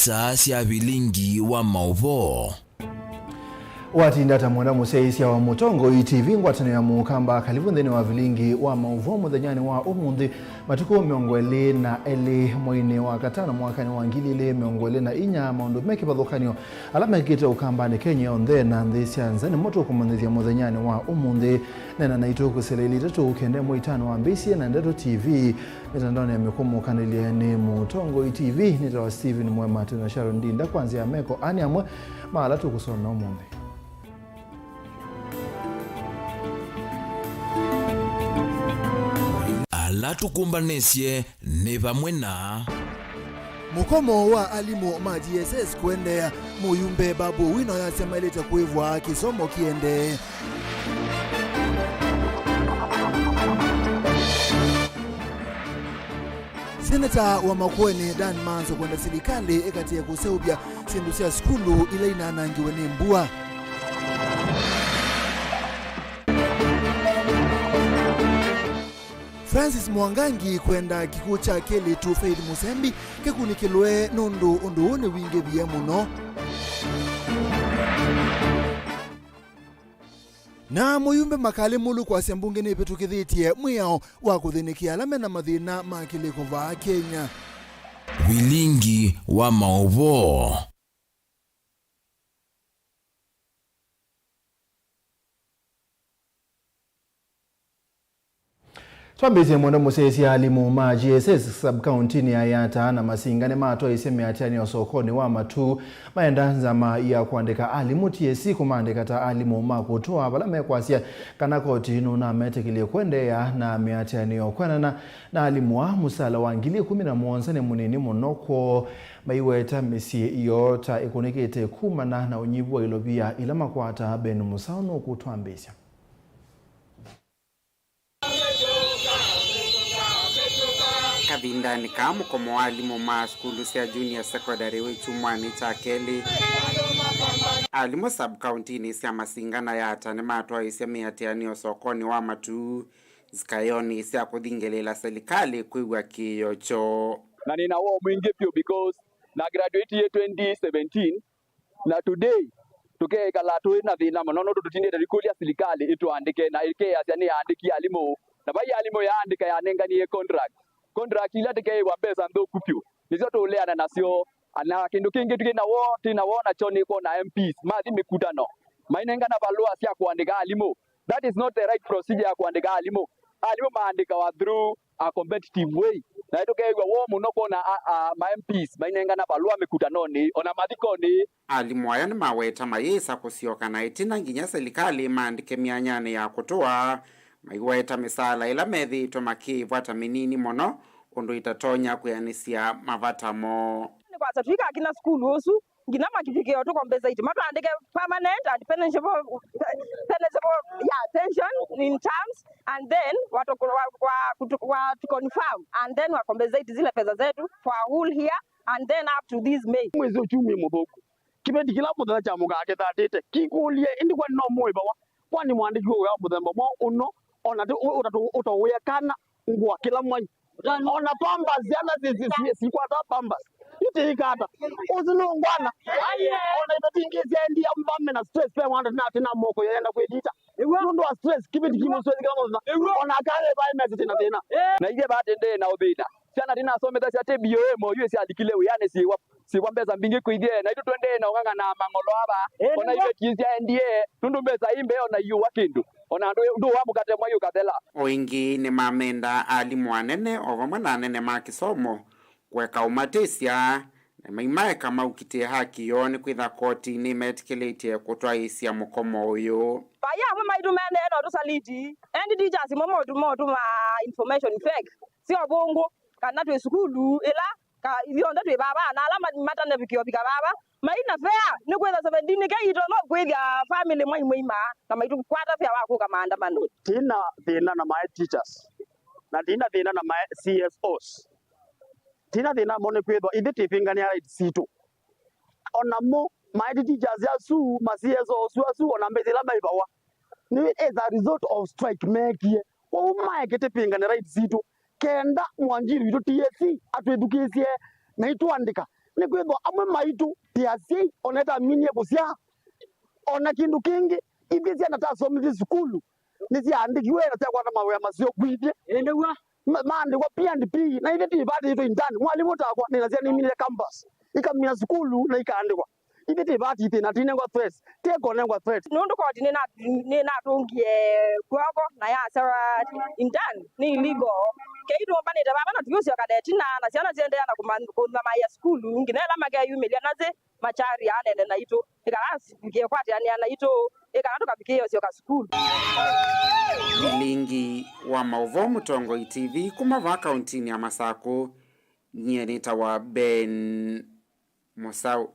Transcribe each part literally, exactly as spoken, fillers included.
Ata sya vilingi wa maũvoo. Watinda ta mwenda mũsyaĩĩsya wa Mũtongoi T V ngwatanĩo ya Mũkamba, kalivu nthĩnĩ wa vilingi wa maũvoo mũthenyanĩ wa ũmũnthĩ, matukũ mĩongo ĩlĩ na elĩ mweinĩ wa katano mwakanĩ wa ngili ilĩ mĩongo ĩlĩ na inya. Maũndũ me kĩvathũkany'o ala mekĩkĩte Ũkambanĩ Kenya yonthe na nthĩ sya nza nĩmo tũkũmanyĩthya mũthenyanĩ wa ũmũnthĩ. Neena naitũ kwĩsĩla ilĩ itatũ ũkenda ĩmwe itano wambĩĩsye na Ndeto T V. Mĩtandaonĩ ya mĩkũmũkanĩlye nĩ Mũtongoi T V, nĩtawa Stephen Mwema, twĩ na Sharon Ndinda kwa nzĩa ya meko. Aa nĩ amwe ma ala tũkũsoma ũmũnthĩ. Ala tũkũmbanĩsye nĩ vamwe na. Mũkomo wa alimũ ma G S S kũendeea. Mũyumbe Babu Owino yasya maĩlĩte kũĩvwa kĩsomo kĩendee. Seneta wa Makueni Dan Manso kwenda silikalĩ ĩkatie kũseũvya syĩndũ sya sukulu ila inaanangiwe nĩ mbua. Francis Mwangangi kwenda kĩkw'ũ kya kelĩtu Faith Mũsembi kĩkunĩkĩlwe nũndũ ũndũ ũũ nĩwingĩvie mũno. Na mũyumbe Makali Mulu kwasya mbunge nĩvĩtũkĩthĩtye mwĩao wa kũthĩnĩkĩa ala mena mathĩna ma kĩlĩko vaa Kenya. Vilingi wa maũvoo. Twambĩĩsye mwenda mũsyaĩĩsya alimũ ma G S S sub-county-nĩ ya Yatta na Masinga nĩmatwaĩĩsye mĩatĩanĩo sokonĩ wa Matuu maenda nzama ya kũandĩka alimũ T S C kũmaandĩka ta alimũ ma kũtũa, vala mekwasya kana koti nũnametĩkĩlye kũendeea na mĩatĩanĩo. Kwĩanana na alimũ aa, mũsaala wa ngili ĩkũmi na mũonza nĩ mũnini mũno kwoo, maiweta mĩsyĩ yoo ta ĩkũnĩkĩte kumana na ũnyivu wa ilovia ila makwataa. Ben Mũsaũ nũkũtwambĩĩsya. Kavindanĩ kaa mũkomo wa alimũ ma sukulu sya junior secondary wĩ kyumwanĩ kya kelĩ, alimũ sub-county-nĩ sya Masinga na Yatta nĩmatwaĩĩsye mĩatĩanĩo sokonĩ wa Matuu, nzikayonĩ sya kũthingĩlĩĩla silikalĩ kwĩw'a kĩĩo kyoo. Na nĩna woo mwingĩ vyũ because na graduate-ie twenty seventeen, na today tũkeekala twĩ na thĩna mũno nũndũ tũtindĩte tũikũlya silikalĩ ĩtũandĩke na ĩkeasya nĩyaandĩkie alimũ, na vai alimũ yaandĩka yanenganie contract. Contract ila tũkeĩwa mbesa nthũku vyũ nĩsyo tũũleana nasyo. Na kĩndũ kĩngĩ twĩ na woo, twĩ na woo nakyo nĩ kwona M Ps mathi mĩkutano mainengana valũa sya kũandĩka alimũ. That is not the right procedure ya kũandĩka alimũ. Alimũ maandĩkawa through a competitive way. Na nĩtũkeew'a woo mũno kwona a, a, ma M Ps mainengana valũa mĩkutanonĩ, ona mathikonĩ. Alimũ aya nĩmaweta mayĩsa kũsyoka na ĩtina nginya silikalĩ ĩmaandĩke myanyanĩ ya kũtũa, maiweta mĩsaala ĩla methĩĩtwe makĩĩvwa ta mĩnini mũno, ũndũ ĩtatonya kwĩanĩsya mavata moo. Nĩ kwasya tũikakinya sukulu ũsu, nginya makivikĩo tũ compensate, matũandĩke permanent and pensionable, pensionable, yeah, pension in terms, and then watu, wa, wa, kutu- wa to confirm and then wa compensate zile pesa zetu for a whole year and then up to this May. Mwezi ũkyumie mũthũku, kĩveti kĩla mũthenya kyamũkaa kĩthatĩte kĩkũlye, ĩndĩ kwani no mũĩvawa? Kwani mwandĩkiwe wĩa mũthemba mwaũ ũno, ona ti- ũ- ũtatũ- ũtawĩa kana ngũa kĩla mwai? Ona pampers, syana si- si- si- sikwata pampers. Yu tĩikata. Ũsu nũngwana. Ona ĩtatĩngĩsya endi ambame na stress, pe wanda na atina moko yenda kwĩthita. Nũndũ wa stress, kĩveti kĩmũstress kĩla mũthenya. Ona akaye vai message na thĩna. Na ithe vatendee na ũthĩna. Syana tinasomethasya ti B O M, oyu syalikile wĩanĩ syĩwa syĩwa mbesa mbingĩ kwĩthye, na itũ tũendee na ũng'ang'ana mang'olo ava. Ĩĩ, ona nĩw'o. Iveti syaendie, nũndũ mbesa ĩ mbee ona iũwa kĩndũ, ona ndũ- ndũũwa mũkate mwai ũkathela. O ĩngĩ nĩmamenda alimũ anene o vamwe na anene ma kĩsomo kũeka ũmatĩsya na maimaeka maukitĩe haki yoo, nĩkwĩtha koti nĩmetĩkĩlĩtye kũtwaĩĩsya mũkomo ũyũ. Vai amwe maitũ mendeee na ũtũsaliti, endi teachers imwe motũ- motũma information fake sya ũvũngũ, kana twĩ sukulu ĩla ka- ithyonthe twĩ vava, na ala ma- matanavikĩa ũvika vava maina fea, nĩkwĩtha seventeen K itonya kwĩthya family mwai mũima, na maitũkwata fea wa kũka maandamano. Tina thĩna na my teachers, na tina thĩna na my C S Os. Tina thĩna mo nĩkwĩthwa ithyĩ twĩvĩnganĩa rights sitũ. Onamo my teachers asu, ma C S Os asu, ona mbesa ila maivawa nĩ as a result of strike meekie. Kwoou maeke tĩvĩngane rights sitũ, kenda Mwangi witũ T S C atwĩthukĩĩsye na itũandĩka. Nĩkwĩthĩwa amwe maitũ tĩ asyai, o na ĩtaminie kũsyaa. O na kĩndũ kĩngĩ, ithyĩ syana tasomethisye sukulu, nĩsyaandĩkiwe na syakwata mawĩa maseo kwithyĩ. Ĩĩ, nĩw'o. Ma-, maandĩkwa P and P, na ithyĩ tũivatĩtwe intern. Mwalimũ takwa, nĩna syana iminĩte campus, ikamina sukulu na ikaandĩkwa. Ithyĩ tũivatĩtwe na tinengwa threats, tekonengwa threats. Nũndũ koti nĩna-, nĩnatũngie kw'oko na yasewa intern nĩ illegal. Kei tũmbanĩte vava na tũyũsyoka na ĩtina, na syana syaendeea na kũma-, kũthamaĩa sukulu, nginya ĩla makeyumĩlya nasĩ. Macharia anene naitũ, ĩkana tũikwatĩanĩa naitũ, ĩkana tũkavikĩĩa ũsyoka sukulu. Vilingi wa maũvoo Mũtongoi T V kuma vaa kauntinĩ ya Masakũ, nyie nĩtawa Ben Mũsaũ.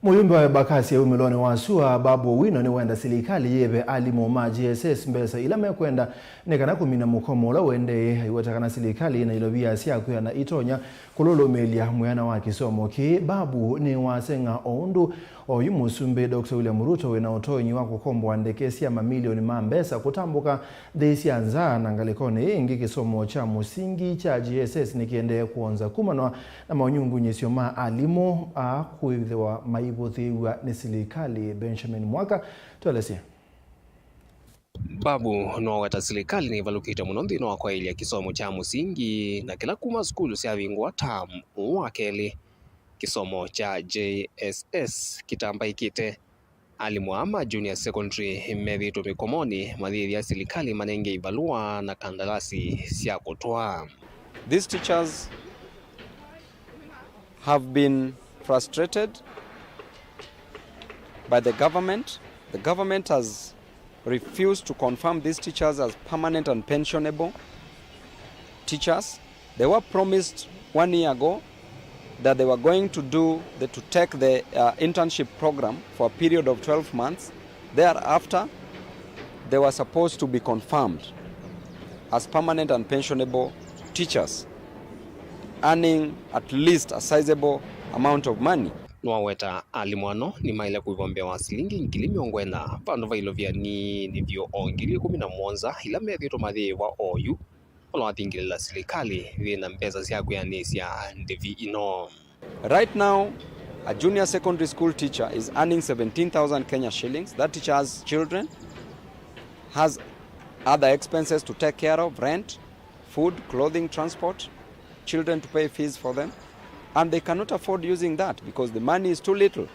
Mũyumbe wa Embakasi ya wumĩlonĩ wa sua, Babu Owino, nĩwenda silikalĩ yĩve alimũ ma J S S mbesa ila mekwenda nĩ kana kũmina mũkomo ũla ũendee. Aiweta kana silikalĩ yĩna ilovia sya kwĩana itonya kũlũlũmĩĩlya mwĩana wa kĩsomo kĩĩ. Babu nĩwaseng'a o ũndũ oyu Mũsumbĩ Doctor William Ruto wĩna ũtonyi wa kũkomboa ndeke sya mamilioni ma mbesa kũtambũka nthĩ sya nza, na ngalĩkonĩ ĩĩ ĩngĩ kĩsomo kya mũsingi kya J S S nĩkĩendee kwonza kumanwa na maunyungunyĩsyo ma alimũ aa kwĩthĩwa maivũthĩĩw'a nĩ silikalĩ. Benjamin Mwaka, tũelesye. Babu noweta silikalĩ nĩvalũkĩte mũno nthĩnĩ wa kwaĩlya kĩsomo kya mũsingi, na kĩla kuma sukulu syavingũa tam wa kelĩ, kĩsomo kya J S S kĩtambaĩkĩte. Alimũ aa ma junior secondary methĩĩtwe mĩkomonĩ mayĩthĩa silikalĩ manenge ivalũa na kandalasi sya kũtwaa. These teachers have been frustrated by the government. The government has refused to confirm these teachers as permanent and pensionable teachers. They were promised one year ago that they were going to do the, to take the, uh, internship program for a period of twelve months. Thereafter, they were supposed to be confirmed as permanent and pensionable teachers, earning at least a sizable amount of money. Nĩwaweta alimũ ano nĩmaĩle kũĩvwa mbee wa silingi ngili mĩongo ĩna vandũ va ilovia nini vyũ o ngili ĩkũmi na mũonza ila methĩĩtwe mayĩĩva oyu. Ũla wathingĩlĩla silikalĩ yĩna mbesa sya kwĩanĩsya ndĩvi ĩno. Right now, a junior secondary school teacher is earning seventeen thousand Kenya shillings. That teacher has children, has other expenses to take care of, rent, food, clothing, transport, children to pay fees for them, and they cannot afford using that because the money is too little.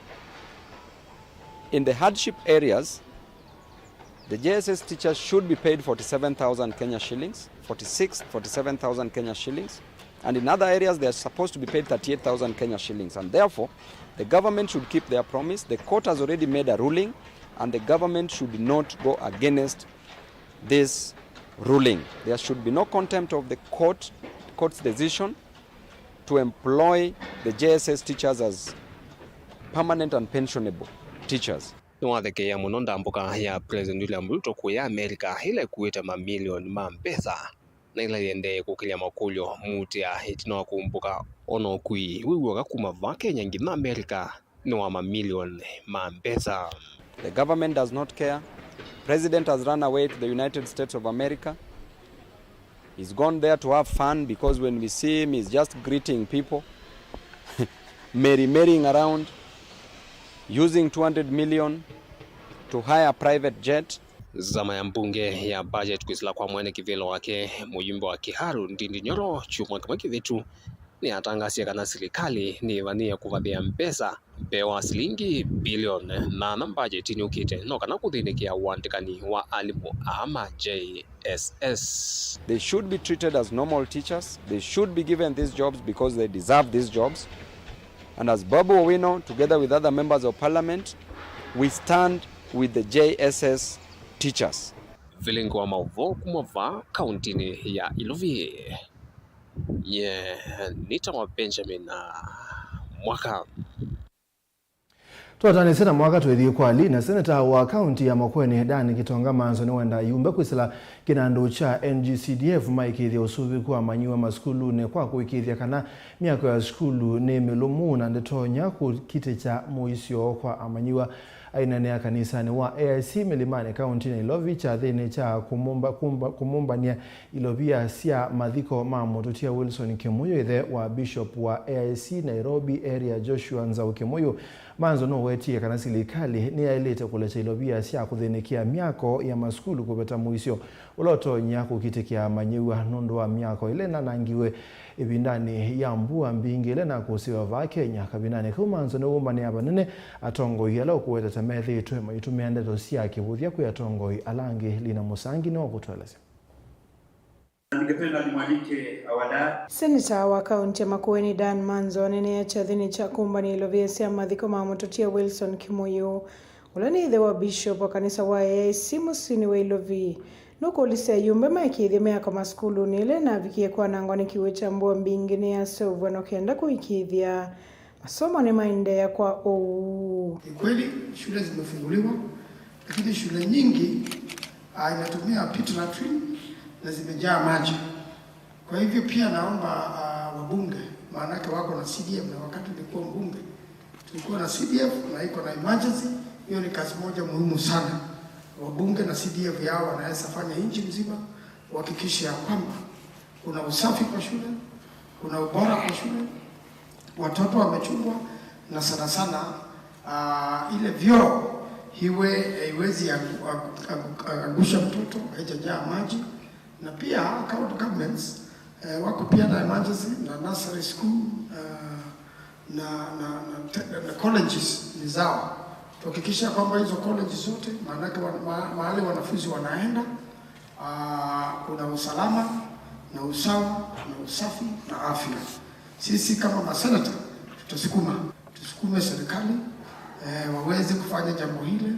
In the hardship areas, the J S S teachers should be paid forty-seven thousand Kenya shillings, forty-six, forty-seven thousand Kenya shillings, and in other areas they are supposed to be paid thirty-eight thousand Kenya shillings, and therefore the government should keep their promise. The court has already made a ruling, and the government should not go against this ruling. There should be no contempt of the court, court's decision to employ the J S S teachers as permanent and pensionable teachers. Nĩwathekeea mũno ndambũka ya President William Ruto kũya America, ĩla ĩkuĩte mamilioni ma mbesa, na ĩla yĩendee kũkĩlya makũlyo muutĩa ĩtina wa kũmbũka. Ona ũkui wĩw'oka kuma vaa Kenya nginya America nĩ wa mamilioni ma mbesa. The government does not care. President has run away to the United States of America. He's gone there to have fun because when we see him, he's just greeting people, merry-merrying around, using two hundred million to hire a private jet. Nzama ya mbunge ya budget kwĩsĩla kwa mwene kĩvĩla wake, mũyumbe wa Kiharu Ndindi Nyoro, kyumwa kĩmwe kĩvĩtu, nĩyatangasie kana silikalĩ nĩĩvanĩĩe kũvathĩa mbesa mbee wa silingi bilioni nana mbajetinĩ yũkĩte, no kana kũthĩnĩkĩa ũandĩkani wa alimũ aa ma J S S. They should be treated as normal teachers. They should be given these jobs because they deserve these jobs. And as Babu Owino, together with other members of parliament, we stand with the J S S teachers. Vilingi wa maũvoo kuma vaa kauntinĩ ya Ilovi. Nyie nĩtawa Benjamin, ah, Mwaka. Twatanĩsye na Mwaka twĩthi kwa Lina. Seneta wa kaunti ya Makueni, Dan Gitonga Manzo, nĩwenda ayumbe kwĩsĩla kĩnandũ kya N G C D F maĩkĩĩthya ũsũvĩku wa amanyĩw'a masukulunĩ kwa kũĩkĩĩthya kana myako ya sukulu nĩ mĩlũmu na ndĩtonya kũkitĩkya mũisyo kwa amanyĩw'a. Aineenea kanisanĩ wa A I C Mĩlimani, kaũntĩnĩ ya Ilovi, kyathĩnĩ kya kũmũmba-, kũmba-, kũmũmbany'a ilovia sya mathiko ma mũtũtia Wilson Kĩmũyũ, ĩthe wa Bishop wa A I C Nairobi Area, Joshua Nzau Kĩmũyũ, Manzo nũwetie kana silikalĩ nĩyaĩlĩte kũlekya ilovia sya kũthĩnĩkĩa myako ya masukulu kũveta mũisyo ũla ũtonya kũkitĩkĩa manyĩw'a nũndũ wa myako ĩla ĩnanangiwe ĩvindanĩ ya mbua mbingĩ ĩla ĩnakũsĩwe vaa Kenya. Kavindanĩ kau, Manzo nĩwũmbanĩa vanene atongoi ala ũkũweta ta methĩĩtwe maitũmĩa ndeto sya kĩvũthya kwĩ atongoi ala angĩ. Lina Mũsangi nĩwakũtũelesya. Ningependa nimwalike our dad. Seneta wa kaunti ya Makueni, Dan Manzo, aneenea kyathĩnĩ kya kũmbanĩa ilovia sya mathiko ma mũtũtia Wilson Kĩmũyũ, ũla nĩ ĩthe wa Bishop wa kanisa wa A I C mũsyĩnĩ wa Ilovi. Nũkũlĩsya ayumbe maĩkĩĩthye myako masukulunĩ ĩla ĩnavikie kwanangwa nĩ kĩw'ũ kya mbua mbingĩ nĩyaseũvw'a na kenda kũĩkĩĩthya masomo nĩmaendeea kwa ũuu. Ni kweli shule zimefunguliwa, lakini shule nyingi, ah, inatumia pit latrine na zimejaa maji. Kwa hivyo pia naomba, ah, wabunge, maanake wako na C D F, na wakati nilikuwa mbunge, tulikuwa na C D F na iko na emergency. Hiyo ni kazi moja muhimu sana. Wabunge na C D F yao wanaweza fanya nchi mzima, kuhakikisha ya kwamba kuna usafi kwa shule, kuna ubora kwa shule, watoto wamechungwa, na sana sana, ah, ile vyoo iwe haiwezi angu-, angu-, angu-, angusha mtoto, haijajaa maji. Na pia county governments, eh, wako pia na emergency na nursery school, eh, na, na, na, te-, na colleges ni zao. Tuhakikisha kwamba hizo colleges zote, maanake wa-, ma-, mahali wanafunzi wanaenda, ah, kuna usalama na usawa na usafi na afya. Sisi kama masenata tutasukuma, tusukume serikali, eh, waweze kufanya jambo hile,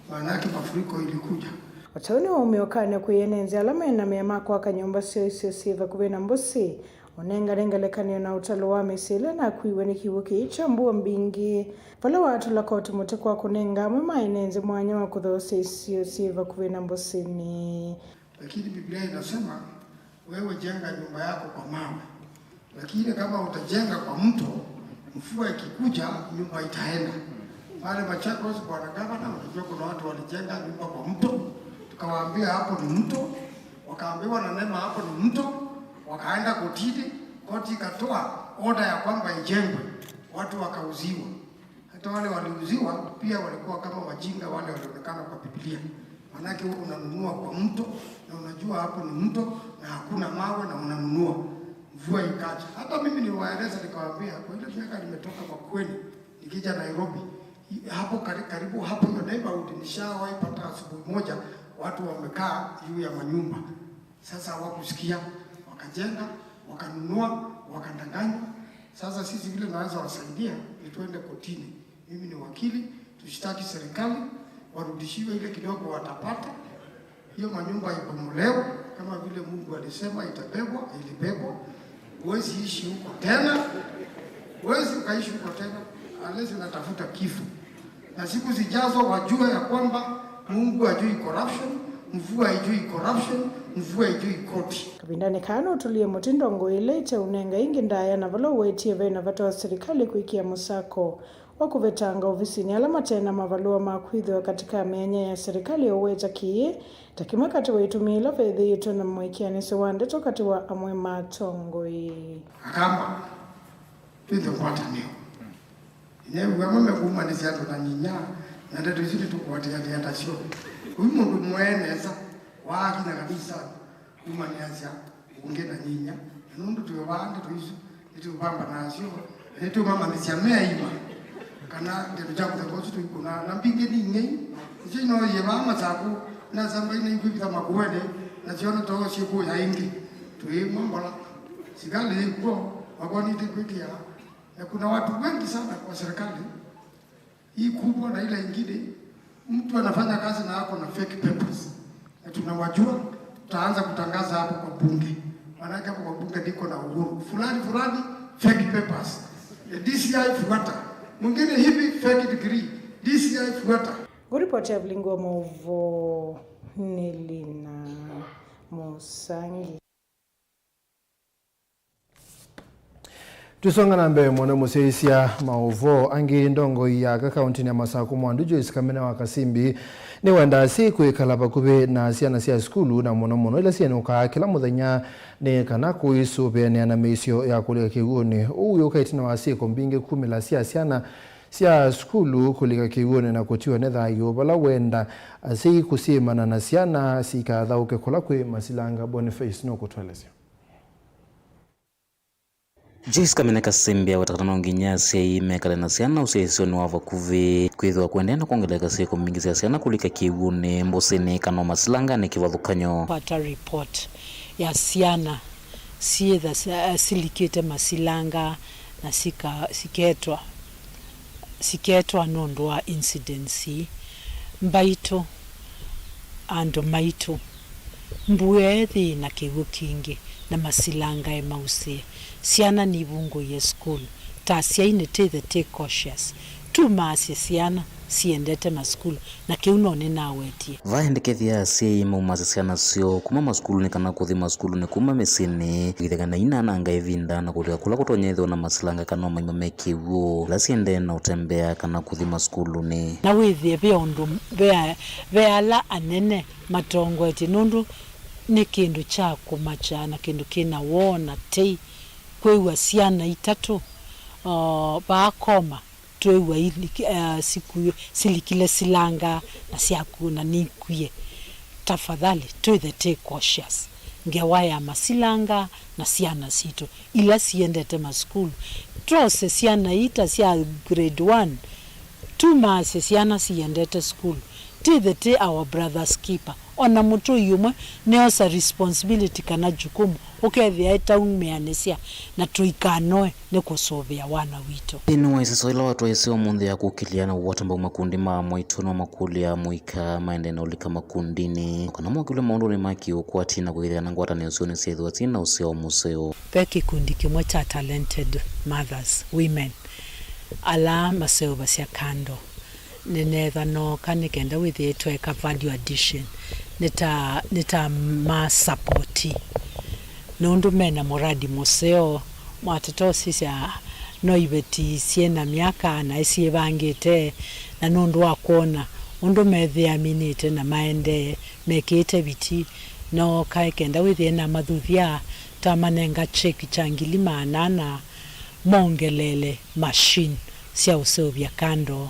maanake mafuriko ilikuja. O ta ũu nĩwaumie ũkany'o kwĩ ene nzĩ ala mena mea ma kwaka nyũmba syoo isio syĩ vakuvĩ na mbũsĩ, ũnengane ngelekany'o na ũtalo wa mĩsyĩ ĩla ĩnakuiwe nĩ kĩw'ũ kĩĩ kya mbua mbingĩ, vala watũla koti mũtĩ kwa kũnenga amwe ma ene nzĩ mwanya wa kũthoosya isio syĩ vakuvĩ na mbũsĩnĩ. Lakini Biblia inasema, wewe jenga nyumba yako kwa mawe, lakini kama utajenga kwa mto, mvua ikikuja, nyumba itaenda. Pale Machakos, bwana gavana, unajua kuna watu walijenga nyumba kwa mto, tukawaambia hapo ni mto, wakaambiwa na NEMA hapo ni mto, wakaenda kotini, koti ikatoa order ya kwamba ijengwe, watu wakauziwa. Hata wale waliuziwa pia walikuwa kama wajinga wale walionekana kwa Biblia. Maanake wewe unanunua kwa mto na unajua hapo ni mto na hakuna mawe na unanunua. Mvua ikaja. Hata mimi niliwaeleza nikawaambia, kwa ile miaka nimetoka Makueni, nikija Nairobi, i-, hapo kari-, karibu hapo hiyo neighborhood nishawahi pata asubuhi moja watu wamekaa juu ya manyumba. Sasa hawakusikia, wakajenga, wakanunua, wakadanganywa. Sasa sisi vile tunaweza wasaidia ni tuende kotini. Mimi ni wakili, tushitaki serikali, warudishiwe ile kidogo watapata. Hiyo manyumba ibomolewe, kama vile Mungu alisema itabebwa, ilibebwa. Huwezi ishi huko tena, huwezi ukaishi huko tena, unless unatafuta kifo. Na siku zijazo wajue ya kwamba Mungu hajui corruption, mvua haijui corruption, mvua haijui koti. Kavindanĩ kaa nũtũlie mũtĩ ndongoi ĩla ĩteũnenga ĩngĩ ndaaya na vala ũwetie ve na vata wa silikalĩ kwĩkĩa mũsako wa kũvetanga ovisinĩ ala mate na mavalũa ma kwĩthĩwa katĩ ka mĩanya ya silikalĩ, ũweta kĩĩ ta kĩmwe katĩ wa itumi ila vethĩĩtwe na mwĩkĩanĩsyo wa ndeto katĩ wa amwe ma atongoi. Akamba, twĩthwe ngwatanĩo. Nĩw'a amwe mekumanĩsya andũ na nyinya, na ndeto isu nĩtũkũatĩanĩa nasyo. Ũyu mũndũ mũee nesa, waakinya kanisanĩ, kumanĩasya ũngĩ na nyinya. Na nũndũ twĩ vaa, ndeto isu nĩtũvamba nasyo, na nĩtũmamanyĩsya meaima, kana ndeto sya mũthemba ũsu tũikũna. Na mbingĩ ni ng'ei, isu inoyie vaa Masaku, nasamba inaikwĩvitha Makueni, na syona too syĩkũya ĩngĩ. Twĩĩmwa mbola, sikalĩ yĩ kw'o, makwanĩte kwĩkĩa. Na kuna watu wengi sana kwa serikali hii kubwa na ile ingine, mtu anafanya kazi na ako na fake papers. Na tunawajua, tutaanza kutangaza hapo kwa bunge. Maanake hapo kwa bunge niko na uhuru. Fulani, fulani, fake papers. Eh, D C I fuata. Mwingine hivi, fake degree. D C I fuata. Ngũripoti ya vilingi wa maũvoo nĩ Lina Mũsangi. Tũisonga na mbee mũno mũsyaĩĩsya maũvoo angĩ, ndongoi ya aka kaũntĩnĩ ya Masakũ Mwandu Joyce Kamene wa Kasimbi nĩwendaa asyai kwĩkala vakuvĩ na syana sya sukulu, na mũno mũno ila syĩnũkaa kĩla mũthenya, nĩ kana kũisũvĩanĩa na mĩisyo ya kũlika kĩw'ũnĩ. Ũu wĩũka ĩtina wa syĩko mbingĩ kumĩla sya syana sya sukulu kũlika kĩw'ũnĩ na kũtiwa nĩ thayũ, vala wenda asyai kũsyĩmana na syana sikathaũke kũla kwĩ masilanga. Boniface nũkũtũelesya. Joyce Kamene Kasimbi aweta kana no nginya asyai mekale na syana ũsyaĩĩsyonĩ wa vakuvĩ, kwĩthĩwa kũendee na kwongeleka syĩko mbingĩ sya syana kũlika kĩw'ũnĩ, mbũsĩnĩ, kana o masilanganĩ kĩvathũkany'o. Kwata report ya syana syĩtha sya-, silikĩte masilanga na sika-, siketwa, siketwa nũndũ wa incidents ii. Mbaitũ, andũ maitũ, mbua ĩthĩ na kĩw'ũ kingĩ na masilangae mausĩe. Syana nivungũie sukulu. Ta asyai nĩtwĩthe twĩ cautious. Tumaasye syana siendete masukulu, na kĩu no nĩnawetie. Vaendekethya asyai maumasya syana syoo kuma masukulunĩ kana kũthi masukulunĩ kuma mĩsyĩnĩ, kwĩthĩwa na inananga ĩvinda na kũlika kũla kũtonya ĩthĩwa na masilanga kana o maima me kĩw'ũ, ĩla siendee na ũtembea kana kũthi masukulunĩ. Na wĩthĩe ve ũndũ, ve, ve ala anene matongoetye, nũndũ nĩ kĩndũ kya kũmakya na kĩndũ kĩna woo na tei kwĩw'a syana itatũ, o, vaa Koma, twĩw'a iliki-, eh, siku-, silikile silanga na syaku na nikwie. Tafadhali, twĩthe twĩ cautious ngewa ya masilanga na syana sitũ ila siendete masukulu. Twose syana ii ta sya grade one, tumaasye syana siendete sukulu. Twĩthe twĩ our brother's keeper. O na mũtũi ũmwe nĩosa responsibility kana jukumu, ũkethĩa ĩtaumĩanĩsya, na tũikanoe nĩ kũsũvĩa wana witũ. Nthĩnĩ wa ĩseso ĩla watwaĩĩsye ũmũnthĩ ya kũkĩlya na ũvota mbau makundi ma amwaitũ, no makũlya amũika maendee na ũlika makundinĩ, kana mokĩlwe maũndũnĩ ma kĩũkwati na kũĩthĩa na ngwatanĩo syoo nĩsyaĩthĩwa syĩ na ũseo mũseo. Ve kĩkundi kĩmwe kya talented mothers, women, ala maseũvasya kando. Nĩneethwa nooka nĩ kenda wĩthĩe tweka value addition, nĩ ta, nĩ ta ma support, nũndũ mena mũradi mũseo. Mwatata ũsisya no iveti syĩ na myaka naĩ syĩvangĩte, na nũndũ wa kwona ũndũ methĩaminĩte na maendee mekĩĩte viti, nooka ĩ kenda wĩthĩe namathuthya, twamanenga cheki kya ngili maana ana, mongeleele machine sya ũseũvya kando,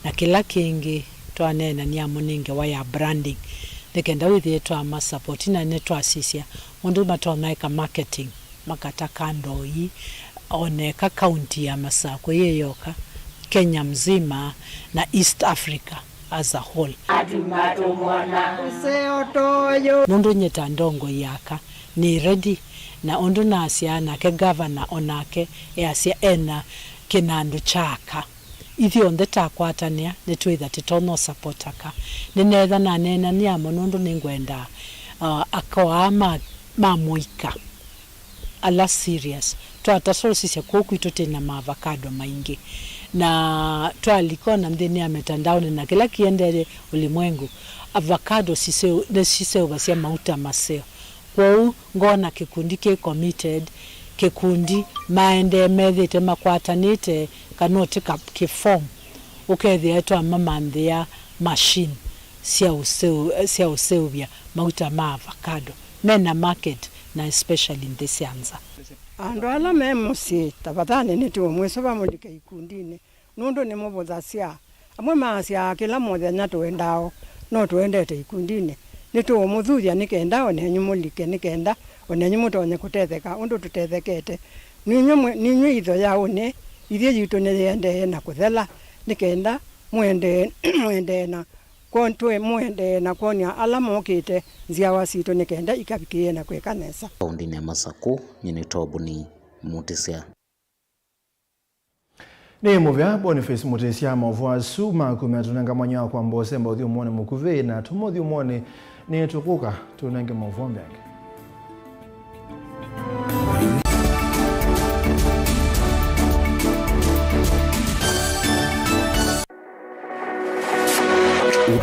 na kĩla kĩngĩ twaneenania mo nĩ ngewa ya branding, nĩ kenda wĩthĩe twama support, na nĩtwasisya ũndũ matonya ĩka marketing, makata kando ii, oneka kaunti ya Masakũ yĩ yoka, Kenya mzima na East Africa as a whole. Atuma tũmwona. Ũseo toyo. Nũndũ nyie ta ndongoi ya aka, nĩ ready, na ũndũ nasya nake gavana, o nake easya ena kĩnandũ kya aka. Ithyonthe twakwatanĩa, nĩtwĩtha tũtonya support aka. Nĩneetha naneenanĩa mo nũndũ nĩngwenda, uh, akoa ma, ma mũika ala serious. Twata sosisya kũu kwitũ twĩ na maavocado maingĩ. Na twalika ona nthĩnĩ ya mitandaonĩ na kĩla kĩendee ũlimwengu, avocado siseu-, nĩsiseũvasya mauta maseo. Kwoou ngona kĩkundi kĩ committed, kĩkundi maendee methĩte makwatanĩte, kana ũtika kĩform, ũkethĩa twamamanthĩa machine sya ũseu-, sya ũseũvya mauta ma avocado. Mena market, na especially nthĩ sya nza. Andũ ala me mũsyĩ, tafadhali nĩtũũmwĩsũva mũlike ikundinĩ, nũndũ nĩmũvũthasya. Amwe maasyaa kĩla mũthenya tũendaa o, no tũendete ikundinĩ. Nĩtũũmũthuthya nĩ kenda o nenyu mũlike, nĩ kenda o nenyu mũtonye kũtetheka ũndũ tũtethekete. Ninyw'ĩ mwĩ-, ninyw'ĩ itho ya ũnĩ, ithyĩ yitũ nĩyĩendee na kũthela, nĩ kenda mũendee, mũendee na Kwon-, twĩ mũendee na kwony'a ala mokĩte nzyawa sitũ nĩ kenda ikavikĩĩe na kwĩka nesa. Kaũndĩnĩ ya Masakũ, nyie nĩ Tobuni Mutisya. Nĩ mũvea Boniface Mutisya. Maũvoo asu maku metũnenga mwanya wa kwamba ũsemba ũthyũmũonĩ mũkuvĩ, na tũma ũthyũmũonĩ nĩ tũkũka tũnenge maũvoo mbeange.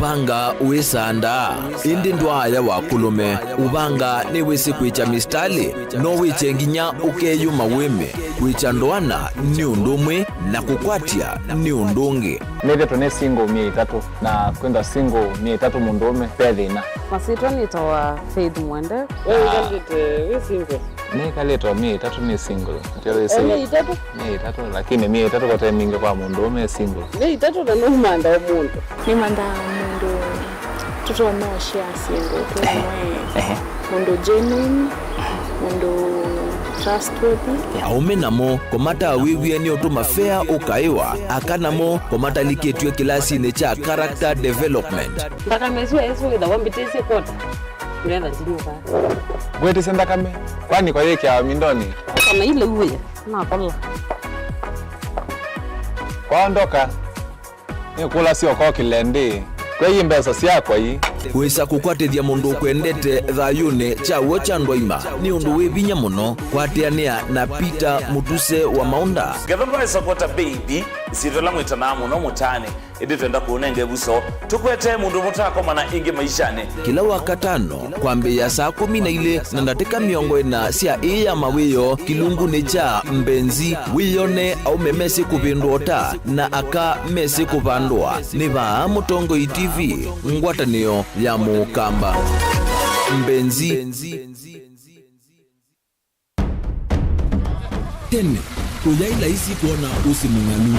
Ũvanga wĩsandaa, ĩndĩ ndwaaya wa kũlũme. Ũvanga nĩwĩsĩ kwĩkya mistalĩ, no wĩkye nginya ũkeyũma wĩme. Kwĩkya ndoana nĩ ũndũ ũmwe, na kũkwatya nĩ ũndũ ũngĩ. Nĩthĩtwe nĩ single myei ĩtatũ, na kwĩthwa single myei ĩtatũ mũndũũme ve thĩna. Masyĩtwa nĩtawa Faith Mwende. We wĩkalĩte wĩ single? Nĩkalĩte o myei ĩtatũ nĩ single. Nĩkyo wĩsĩ. O myei ĩtatũ? Myei ĩtatũ, lakini myei ĩtatũ kote mingĩ kwa mũndũũme e single. Myei ĩtatũ na nũmanda o mũndũ. Nĩmandaa mũndũ tũtonya ũshare syĩndũ twĩ. Ehe. Mũndũ genuine, mũndũ trustworthy. Aũme namo kũmatawĩw'ĩa nĩ ũtũma fea ũkaĩwa, aka namo kũmatalikĩtw'e kĩlasinĩ kya character development. Nthakame ĩsu ĩsu wĩthawa mbĩtĩsye kwota. Ngetha ndinyuka. Ngwĩtĩsye nthakame, kwani kwa yĩkĩawa mindonĩ? Kana ile uwe, nakola. Kwaondoka, nĩkũlasya ũkokĩle ndĩ, kwei mbesa syakwa ii. Wĩsa kũkwatĩthya mũndũ ũkwendete thayũnĩ kya w'o kya ndwaima nĩ ũndũ wĩ vinya mũno. Kwatĩanĩa na Peter Mũtuse wa Maũnda. Ngetha ndwaĩsa kwota baby, isyĩtwa ĩla mwĩtanaa mũno mũtaanĩ, ĩndĩ twenda kũũnenga ĩvuso, tũkwetee mũndũ mũtakomana ĩngĩ maishanĩ. Kĩla Wakatano, kwambĩĩa saa kũmi na ilĩ na ndatĩka mĩongo ĩna sya ĩĩ ya mawĩoo kĩlungunĩ kya Mbenzi, wĩyone aũme mesĩ kũvĩndũa ũta na aka mesĩ kũvandũa. Nĩ vaa Mũtongoi T V, ngwatanĩo ya Mũkamba. Mbenzi. Tene, kũyaĩ laisi kwona ũsĩ mũng'alu.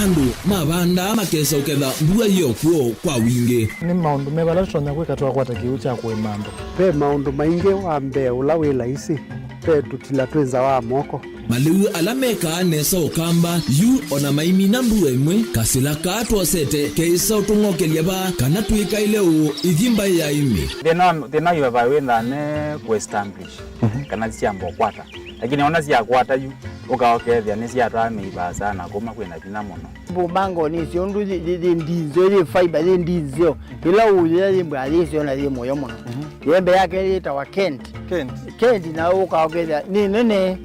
Andũ mavandaa makesa ũketha mbua yĩ o kw'o kwa wingĩ. Nĩ maũndũ meva ala tũtonya kwĩka twakwata kĩw'ũ kya kũĩma andũ? Ve maũndũ maingĩ. Wa mbee ũla wĩ laisi, ve tũtila twĩ nza wa moko. Malĩu ala mekaa nesa Ũkamba, yu o na maimina mbua ĩmwe, kasĩla kaa twosete keĩsa ũtũng'okelya vaa kana twĩkaĩle ũũ ithi mbaĩ ya ĩmĩ. Thĩna wa, thĩna wa ivavai wĩthaa ne kũ establish, mhm, kana syamba ũkwata. Lakini ona syakwata yu, ũka ũkethĩa nĩsyatwaa mĩi vaasa na kuma kwĩna vinya mũno. Mbumbango nĩ syũndũ yĩ, yĩ, yĩ ndinzeo, yĩ fiber, yĩ ndinzeo. Ĩla ũyĩa yĩ mbaa yĩ syo na yĩ mũyo mũno. Mhm. Yembe yake yĩtawa Kent. Kent. Kent na ũka ũkethĩa nĩ nene.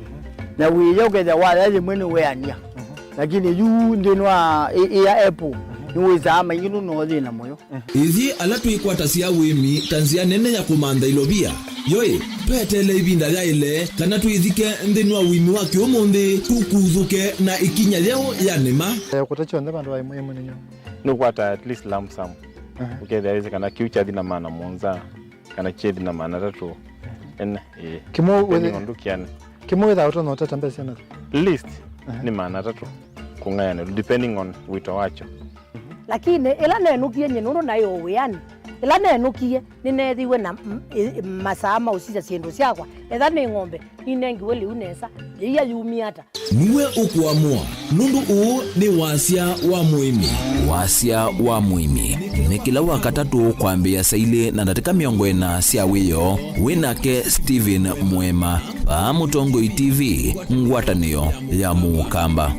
Na wĩya ũkethĩa waya yĩmwe nĩ weania. Mhm. Lakini yu nthĩnĩ wa ĩ-, ĩya apple, mhm, nĩwĩsaa maingĩ nũno thĩna mũyo. Mhm. Ithyĩ ala twĩkwatasya ũĩmi ta nzĩa nene ya kũmantha ilovia, yoĩ, tweteele ĩvinda yaĩle kana twĩthike nthĩnĩ wa ũĩmi wa kĩũmũnthĩ, tũkuthũke na ĩkinya yeũ ya nĩma. Eh, kũta kyonthe vandũ va ĩmwe ĩmwe nĩ nyũmba. Nĩũkwata at least lump sum. Aha. Ũkethĩa wĩsĩ kana kĩu kyathi na maana mũonza, kana kyethi na maana atatũ. Ene, ĩĩ. Kĩmwe depending wĩthĩ-, on ndũkĩanĩ. Kĩmwe wĩthaa ũtonya ũteta mbesa syana? Least, aha, nĩ maana atatũ kũng'ayanĩlwa, depending on wĩto wakyo. Lakini ĩla nenũkie nyie nũndũ naĩ o wĩanĩ, ĩla nenũkie nĩneethĩiwe na m-, ĩ-, masaa ma ũsisya syĩndũ syakwa, etha nĩ ng'ombe, ninengiwe lĩu nesa, yĩia yumie ata? Nĩwe ũkũamũa, nũndũ ũũ nĩ wasya wa mũĩmi. Wasya wa mũĩmi nĩ kĩla Wakatatũ kwambĩĩa saa ilĩ na ndatĩka mĩongo ĩna sya wĩoo. Wĩ nake Stephen Mwema, vaa Mũtongoi T V, ngwatanĩo ya Mũkamba.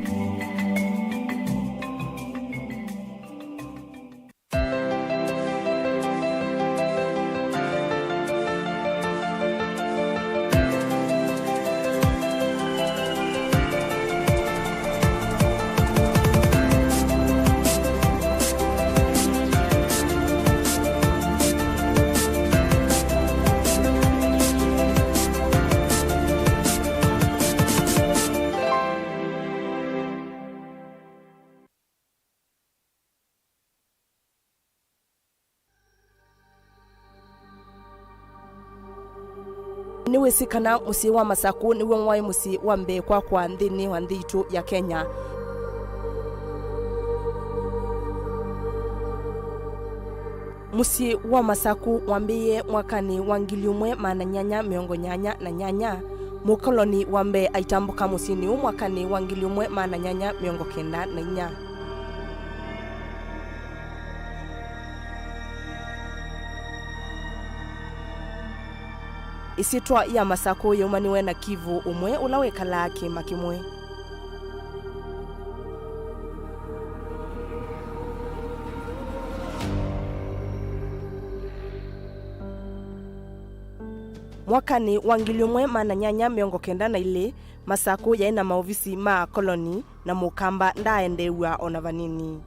Nĩwĩsĩ kana mũsyĩ wa Masakũ nĩw'o waĩ mũsyĩ wa mbee kwakwa nthĩnĩ wa nthĩ itũ ya Kenya? Mũsyĩ wa Masakũ wambĩĩe mwakanĩ wa ngili ĩmwe maana nyanya mĩongo nyanya na nyanya. Mũkoloni wa mbee aitambũka mũsyĩnĩ ũũ mwakanĩ wa ngili ĩmwe maana nyanya mĩongo kenda na inya. Ĩsyĩtwa ya Masakũ yaumaniwe na Kivu ũmwe ũla wĩkalaa kĩĩma kĩmwe. Mwakanĩ wa ngili ĩmwe maana nyanya mĩongo kenda na ilĩ, Masakũ yaĩ na maovisi ma akoloni, na Mũkamba ndaaendeew'a o na vanini.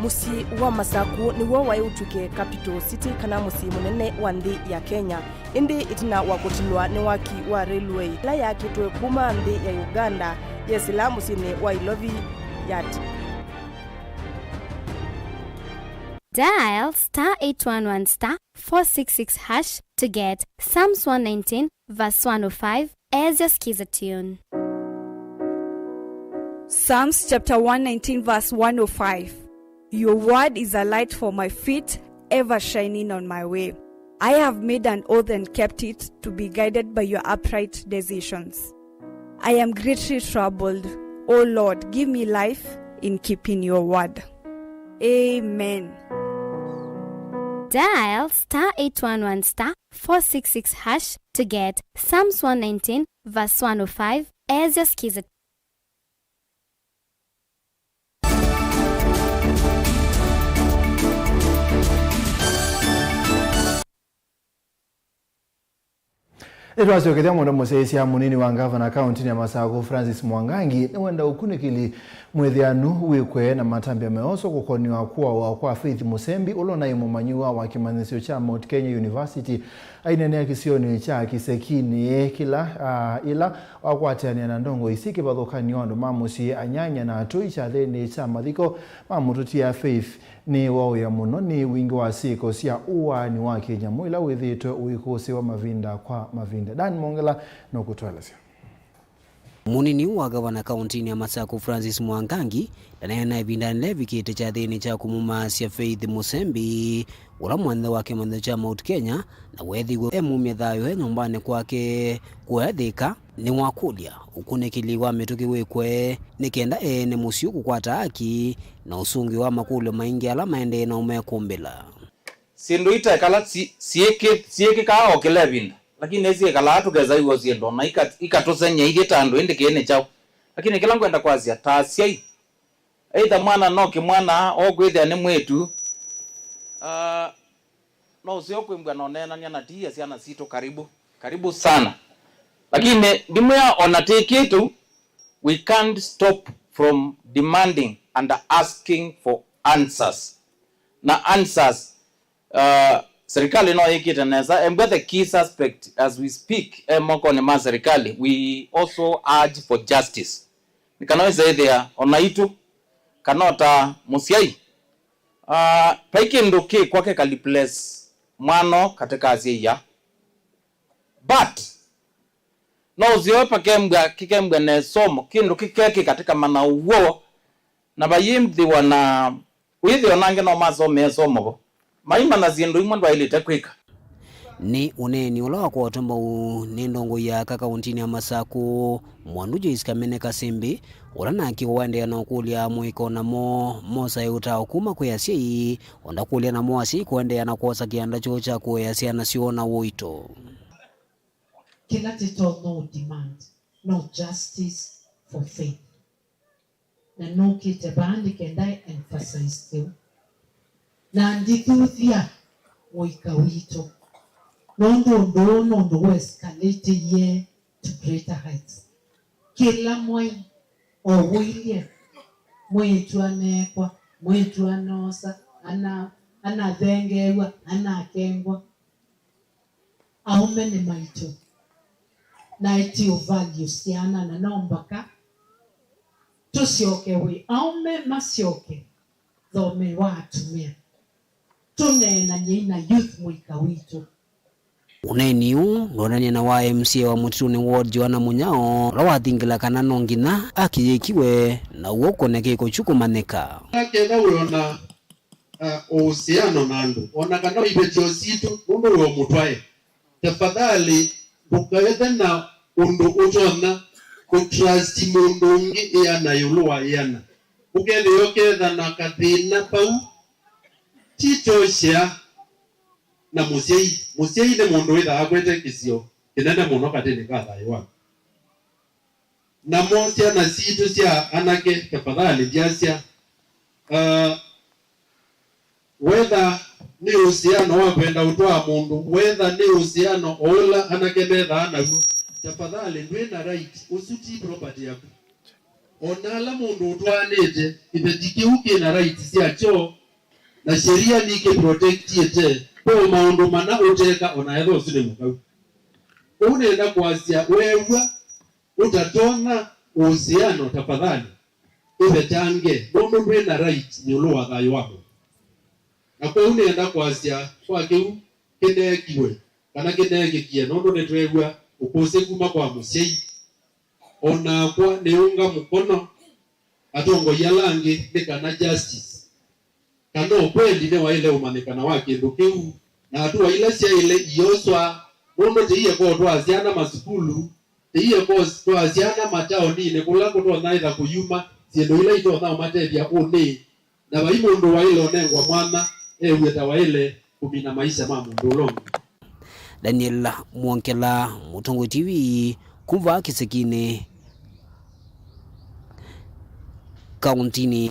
Mũsyĩ wa Masakũ nĩw'o waĩ ũtw'ĩke capital city, kana mũsyĩ mũnene wa nthĩ ya Kenya. Ĩndĩ ĩtina wa kũtilwa nĩ waki wa railway ĩla yakĩtwe kuma nthĩ ya Uganda yesĩla mũsyĩnĩ wa Ilovi, yati. Dial star eight one one star four six six hash to get Psalms one nineteen verse one oh five as your Skiza tune. Psalms chapter one nineteen verse one oh five. Your word is a light for my feet, ever shining on my way. I have made an oath and kept it, to be guided by your upright decisions. I am greatly troubled. O Lord, give me life in keeping your word. Amen. Dial star eight one one star four six six hash to get Psalms one nineteen verse one oh five as your Skiza. Nĩtwasyokethya mũndũ mũsyaĩĩsya mũnini wa ngavana kaũntĩnĩ ya Masakũ, Francis Mwangangi, nĩwenda ũkunĩkĩli mwĩthĩanu wĩkwe na matambya meoswa kũkonĩwa kũawa kwa Faith Mũsembi, ũla ũnaĩ mũmanyĩw'a wa kĩmanyĩsyo kya Mount Kenya University, aineenea kĩsionĩ kya Kisekinĩ kĩla, ah, ĩla wakwatĩanĩa na ndongoi syĩ kĩvathũkany'o, andũ ma mũsyĩ, anyanya na atũi kyathinĩ kya mathiko ma mũtũtia Faith. Nĩ waũya mũno nĩ wingĩ wa syĩko sya ũaani wa kĩnyamũ ila wĩthĩĩtwe ũikũsĩwa mavinda kwa mavinda. Dan Mongela nũkũtũelesya. Mũnini wa ngavana kaũntĩnĩ ya Masakũ, Francis Mwangangi, ndaneena ĩvindanĩ yĩla ĩvikĩte kyathĩnĩ kya kũmũmaasya Faith Mũsembi, ũla mwene wa kĩmanyĩsyo kya Mount Kenya, na weethĩiwe emumya thayũ e nyũmbanĩ kwake kũathĩka. Nĩwakũlya ũkunĩkĩli wa mĩtũkĩ wĩkwe nĩ kenda ene mũsyĩ kũkwata haki na ũsũngĩo wa makũlyo maingĩ ala maendee na ũmekũmbĩla. Syĩndũ itekala si-, siĩkĩ-, siĩkĩkaa o kĩla ĩvinda, lakini nĩsyĩkalaa tũkesa iw'o syĩndũ na ika-, ikatũsengy'a ithyĩ ta andũ, ĩndĩ kĩĩ nĩ kyaũ? Lakini kĩla ngwenda kwasya, ta asyai, either mwana no kĩmwana o kwĩthĩa nĩ mwĩĩtu, ah, no ũseo kwĩmbwa na ũneenany'a na tiia syana sitũ, karibu, karibu sana. Lakini ndimwĩa ona tĩkĩtu, we can't stop from demanding and asking for answers. Na answers, uh, serikali no yĩkĩte nesa. Embwa the key suspect as we speak, e mokonĩ ma serikali. We also urge for justice. Nĩ kana wĩsa ĩthĩa o naitũ, kana o ta mũsyai, ah, vai kĩndũ kĩ kwake ka replace mwana katĩ ka asyai aa. But no ũseo pakembwa, kĩkembwa na ĩsomo, kĩndũ kĩkekĩka tĩkamanya ũw'o, na vayĩthĩwa na Wĩthĩo nangĩ no masomee ĩsomo vo, maimanya syĩndũ imwe ndwaĩlĩte kwĩka. Nĩ ũneeni ũla wakwatwa mbau nĩ ndongoi ya aka kaũntĩnĩ ya Masakũ, Mwandu Joyce Kamene Kasimbi, ũla nake waendeea na ũkũlya mũika namo mosae ũtao kuma kwĩ asyai, o na kũlya namo asyai kũendeea na kwosa kĩanda kyoo kya kũea syana syoo na ũito. Kĩla tũtonya ũ demand no justice for Faith. Na nũkĩte vaa nĩ kenda emphasize kĩu. Na ndithuthya mũika witũ, nũndũ ũndũ ũũ nũndũ ũescalate-ie to greater heights. Kĩla mwai o ũilye, mwĩĩtu aneekwa, mwĩĩtu anoosa, ana-, anathengeew'a, anakengwa. Aũme nĩ maitũ, na ĩti ũ value syana, na no mbaka tũsyoke wĩ aũme masyoke thome wa atumĩa. Tũneenany'ei na youth mũika witũ. Ũneeni ũũ ndwonanie na wa M C A wa Mũtitũnĩ Ward, Joanna Mũnyao, ũla wathingĩla kana no nginya haki yĩkiwe na ũw'o kũneke kũkyu kũmanyĩka. Ketha wĩona uh, ũhusiano na andũ, o na kana ivĩtyo sitũ, nũndũ wĩ o mũtwae. Tafadhali, ndũkaethe na ũndũ ũtonya kũtrust mũndũ ũngĩ ĩana ĩũlũ wa ĩana. Ũkethĩa ũketha na kathĩna vau, ti kyoshea. na mũsyai. Mũsyai nĩ mũndũ wĩthaa akwete kĩsio kĩnene mũno katĩnĩ ka thayũ waku. Namo syana sitũ sya anake, tafadhali ndyasya, uh, wetha nĩ ũsiano wa kwenda ũtwaa mũndũ, wetha nĩ ũsiano o ũla anake methaa naw'o, tafadhali ndwĩ na right, ũsu ti property yaku. O na ala mũndũ ũtwaanĩte, kĩveti kĩu kĩ na rights syakyo, na sheria nikĩprotectĩte. Kwoou maũndũ mana ũteka, o na ethwa ũsu nĩ mũkau. Kwoou nĩenda kwasya, weew'a ũtatonya ũsiano, tafadhali ĩvetange, nũndũ ndwĩ na right ĩũlũ wa thayũ wa mũndũ. Na kwoou nĩenda kwasya, kwa kĩu kĩneekiwe kana kĩneekĩkie, nũndũ nĩtweew'a ũkũsĩ kuma kwa mũsyai. O nakwa nĩũnga mũkono atongoi ala angĩ nĩ kana justice, kana ũkweli nĩwaĩle ũmanyĩkana wa kĩndũ kĩu, na atũa ila syaĩle ioswa, nũndũ tĩieko ũtwaa syana masukulu, tĩieko ũtwaa syana mataoninĩ kũla kũtonya ĩtha kũyuma syĩndũ ila itonya ũmatethya ũnĩ, na vai mũndũ waĩle ũnengwa mwanya ew'e ta waĩle kũmina maisha ma mũndũ ũla ũngĩ. Daniel Mwongela, Mũtongoi T V, kuma Kĩsekinĩ, kauntinĩ.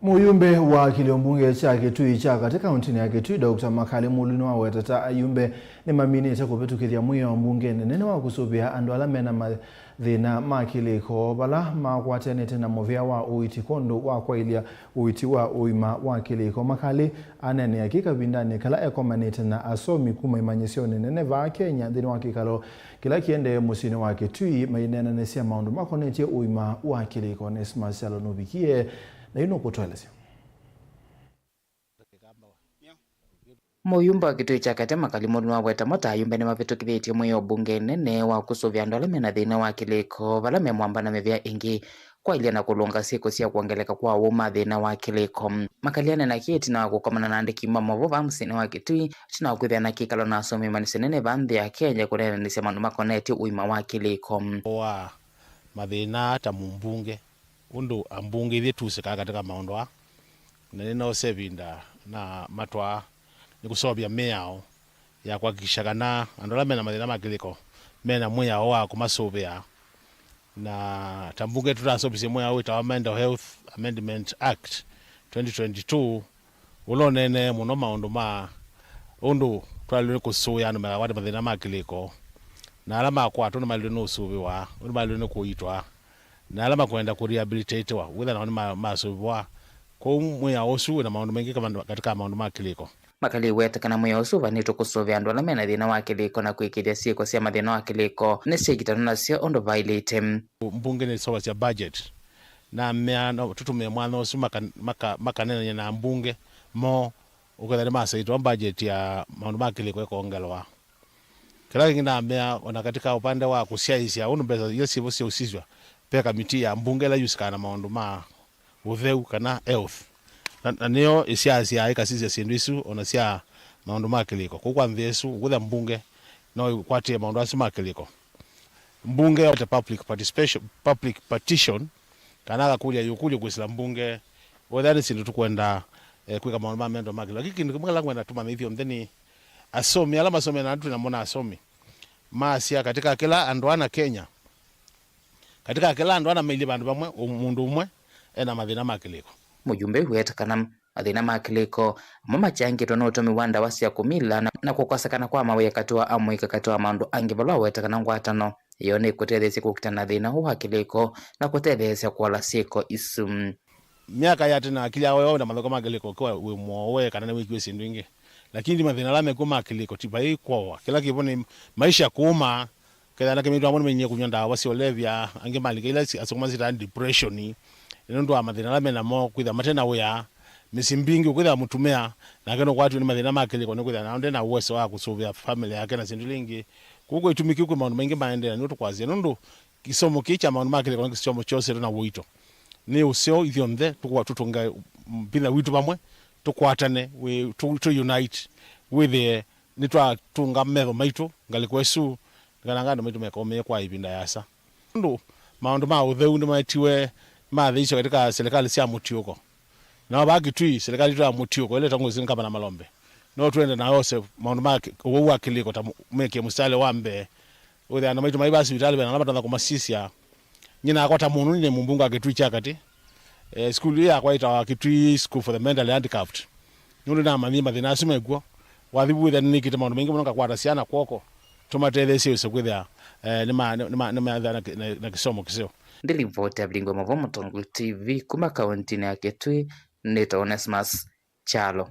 Mũyumbe wa kĩlio mbunge kya Kĩtui kya katĩ kauntinĩ ya Kĩtui, Doctor Makali Mũlũ nĩwawetete ayumbe nĩmaminĩte kũvĩtũkĩthya mwĩao mbungenĩ nene wa kũsũvĩa andũ ala mena mathĩna ma kĩlĩko vala makwatanĩte na mũvĩa wa ũiiti kwondũ wa kwaĩlya ũiiti wa ũima wa kĩlĩko. Makali aneenea kĩ kavindanĩ kala ekomanĩte na asomi kuma imanyĩsyonĩ nene vaa Kenya nthĩnĩ wa kĩkalo kĩla kĩendee mũsyĩnĩ wa Kĩtui maineenanĩsya maũndũ makonetye ũima wa kĩlĩko. Onesmus Kyalo nũvikie na yu nũkũtũelesya. Mũyumbe wa Kĩtui kya katĩ Makali Mũlũ nĩwaweta mo ta ayumbe nĩmavĩtũkĩthĩtye mwĩao mbunge nene wa kũsũvĩa andũ ala mena thĩna wa kĩlĩko vala memwamba na mĩvĩa ĩngĩ kwaĩlya na kũlũnga syĩko sya kwongeleka kwa aũũ ma thĩna wa kĩlĩko. Makali aneena kĩ ĩtina wa kũkomana na andĩki ma maũvoo vaa mũsyĩnĩ wa Kĩtui, ĩtina wa kwĩthĩa na kĩkalo na asomi ma imanyĩsyo nene vaa nthĩ ya Kenya kũneenanĩsya maũndũ makonetye ũima wa kĩlĩko. Wa mathĩna ta mũmbunge, ũndũ ambunge ithyĩ tuhusĩkaa katika maũndũ aa, na nĩnoose ĩvinda na matwaa nĩ kũseũvya mĩao ya kuhakikisha kana andũ ala mena mathĩna ma kĩlĩko mena mwĩao wa kũmasũvĩa. Na ta mbunge tũtaseũvisye mwĩao wĩtawa Mental Health Amendment Act twenty twenty-two, ũla ũneenee mũno maũndũ ma ũndũ twaĩlwe nĩ kũsũĩa andũ makakwate mathĩna ma kĩlĩko, na ala makwatwa nĩmaĩlwe nĩ ũsũvĩwa, ũndũ maĩlwe nĩ kũitwa, na ala makwenda kũrehabilitatiwa, wĩtha nao nĩma-, masũvĩwa. Kwoou mwĩao ũsu wĩna maũndũ maingĩ kama-, katika maũndũ ma kĩlĩko. Makali weta kana mwĩao ũsu ũvanĩtwe kũsũvĩa andũ ala mena thĩna wa kĩlĩko na kwĩkĩĩthya syĩko sya mathĩna wa kĩlĩko nĩsyĩkitanwa nasyo ũndũ vaĩlĩte. Mbunge nĩseũvasya budget. Namea no tũtũmĩe mwanya ũsu maka-, maka-, makaneenany'a na mbunge moo, ũkethĩa nĩmasaitwa budget ya maũndũ ma kĩlĩko ĩkongelwa. Kĩla kĩngĩ namea, o na katika upande wa kũsyaĩĩsya ũndũ mbesa ila syĩvo syausisw'a, ve kamiti ya mbunge ĩla yusĩkaa na maũndũ ma ũtheu kana health. Na, na nĩyo ĩsyaasyaa ĩkasisya syĩndũ isu o na sya maũndũ ma kĩlĩko. Kũu kwa nthĩ ĩsu, ũkwĩthĩa mbunge no ĩkwatĩe maũndũ asu ma kĩlĩko. Mbunge yoete public participation, public partition, kana akakũlya yĩũkũlyo kwĩsĩla mbunge, wethĩa nĩ syĩndũ tũkwenda, eh, kwĩka maũndũ ma mental ma kĩlĩko. Lakini kĩndũ kĩmwe kĩla ngwenda tũmanye ithyonthe nĩ asomi, ala masomie na andũ twĩ namo na asomi, maasya katika kĩla andũ ana Kenya, katika kĩla andũ ana mailyĩ vandũ vamwe, ũ-, mũndũ ũmwe ena mathĩna ma kĩlĩko. Mũyumbe weta kana mathĩna ma kĩlĩko amwe makyangĩtwe nĩ ũtũmi wa ndawa sya kũmila na, na kũkosekana kwa mawĩa katĩ wa amũika katĩ wa maũndũ angĩ vala weta kana ngwatano ĩyo nĩkũtetheesya kũkita na thĩna ũũ wa kĩlĩko na kũtetheesya kũala syĩko isu. Myaka ya tene akili yao yao na mathoko ma kĩlĩko kwa wĩ mwowe kana nĩ wĩkiwe syĩndũ ingĩ. Lakini mathĩna ala mekw'o ma kĩlĩko ti vai kwowa. Kĩla kĩvo nĩ maisha kũũma, kethĩa anake maitũ amwe nĩmainie kũnywa ndawa sya ũlevya, angĩ malika ila si-, asũngũma syĩtaa depression, nĩ ũndũ wa mathĩna ala menamo, kwĩthĩa mate na wĩa, mĩsyĩ mbingĩ ũkwĩthĩa mũtumĩa nake nũkwatiwe nĩ mathĩna ma kĩlĩko, nĩkwĩthĩa nao nde na uwezo wa kũsũvĩa family yake na syĩndũ ila ingĩ. Kwoou kwa itumi kĩu kwĩ maũndũ maingĩ maendeea, nĩw'o tũkwasya, nũndũ kĩsomo kĩĩ kya maũndũ ma kĩlĩko nĩ kĩsomo kyosetwe na ũito. Nĩ ũseo ithyonthe tũkwa tũtũnge vinya witũ vamwe, tũkwatane, wĩ-, tũ-, tũ unite, wĩthĩe nĩtwatũnga metho maitũ ngalĩko ĩsu, nĩ kana andũ maitũ mekaũmĩe kwa ĩvinda yasa. Nũndũ maũndũ ma ũtheu nĩmaetiwe mathĩisyo katika serikali sya mũtiũko. Nao vaa Kitui, serikali yitũ ya mũtiũko, ĩla ĩtongoesye nĩ Ngavana Malombe, No twende na ose maũndũ ma ki-, ũwau wa kĩlĩko ta mũ-, mekĩe mũsitalĩ wa mbee. Wĩthĩa andũ maitũ mai vaa sivitalĩ ve na ala matanza kũmasisya. Nyie nakwa ta mũndũ nĩ mũmbunge wa Kĩtui kya Katĩ. Eh, sukulu ĩĩ yakwa ĩtawa Kitui School for the Mentally Handicapped. Nũndũ namanyie mathĩna asu mekw'o. Wathi vu wĩthĩa nĩnĩkĩte maũndũ maingĩ mũno ngakwata syana kw'oko. Tũmatetheesye wĩse kwĩthĩa, eh, nĩma-, nĩma-, nĩmathĩa na kĩ-, na, na kĩsomo kĩseo. Ndĩ livoti ya Vilingi wa Mauvoo Mũtongoi T V kuma kauntinĩ ya Kitui, nĩtawa Onesmus Kyalo.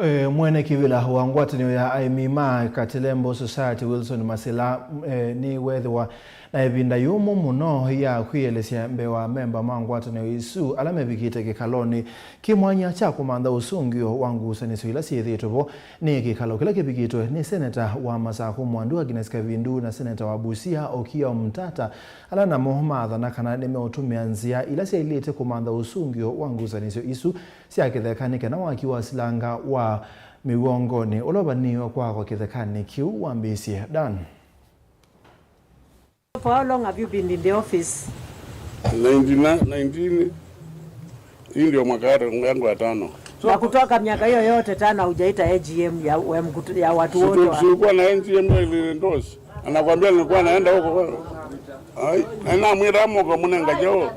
E, mwene kĩvĩla wa ngwatanĩo ya aĩmi ma Katelembo Society, Wilson Masila, e, nĩweethĩwa na ĩvinda yũmũ mũno ya kwĩelesya mbee wa amemba ma ngwatanĩo isu ala mevikĩte kĩkalonĩ kĩ mwanya kya kũmantha ũsũngĩo wa ngusanĩsyo ila syĩthĩĩtwe vo nĩ kĩkalo kĩla kĩvikĩtwe nĩ seneta wa Masakũ Mwandu Agnes Kavindu na seneta wa Busia Okiya Omtata, ala namo maathana kana nĩmeũtũmĩa nzĩa ila syaĩlĩte kũmantha ũsũngĩo wa ngusanĩsyo isu sya kĩtheka nĩ kana waki wa silanga wa mĩw'ongonĩ ũla ũvanĩĩwe kwakwa kĩthekanĩ kĩu wambĩĩsye. Dan. For how long have you been in the office? Nineteen, nineteen, hii ndio mwaka yangu ya tano. Na kutoka miaka hiyo yote tano haujaita A G M ya, ya mkutu-, ya watu wote wa... Sikuwa na A G M ile endorse. Anakwambia nilikuwa naenda huko. Ai, na namwĩra mũka mũnenga kyaũ.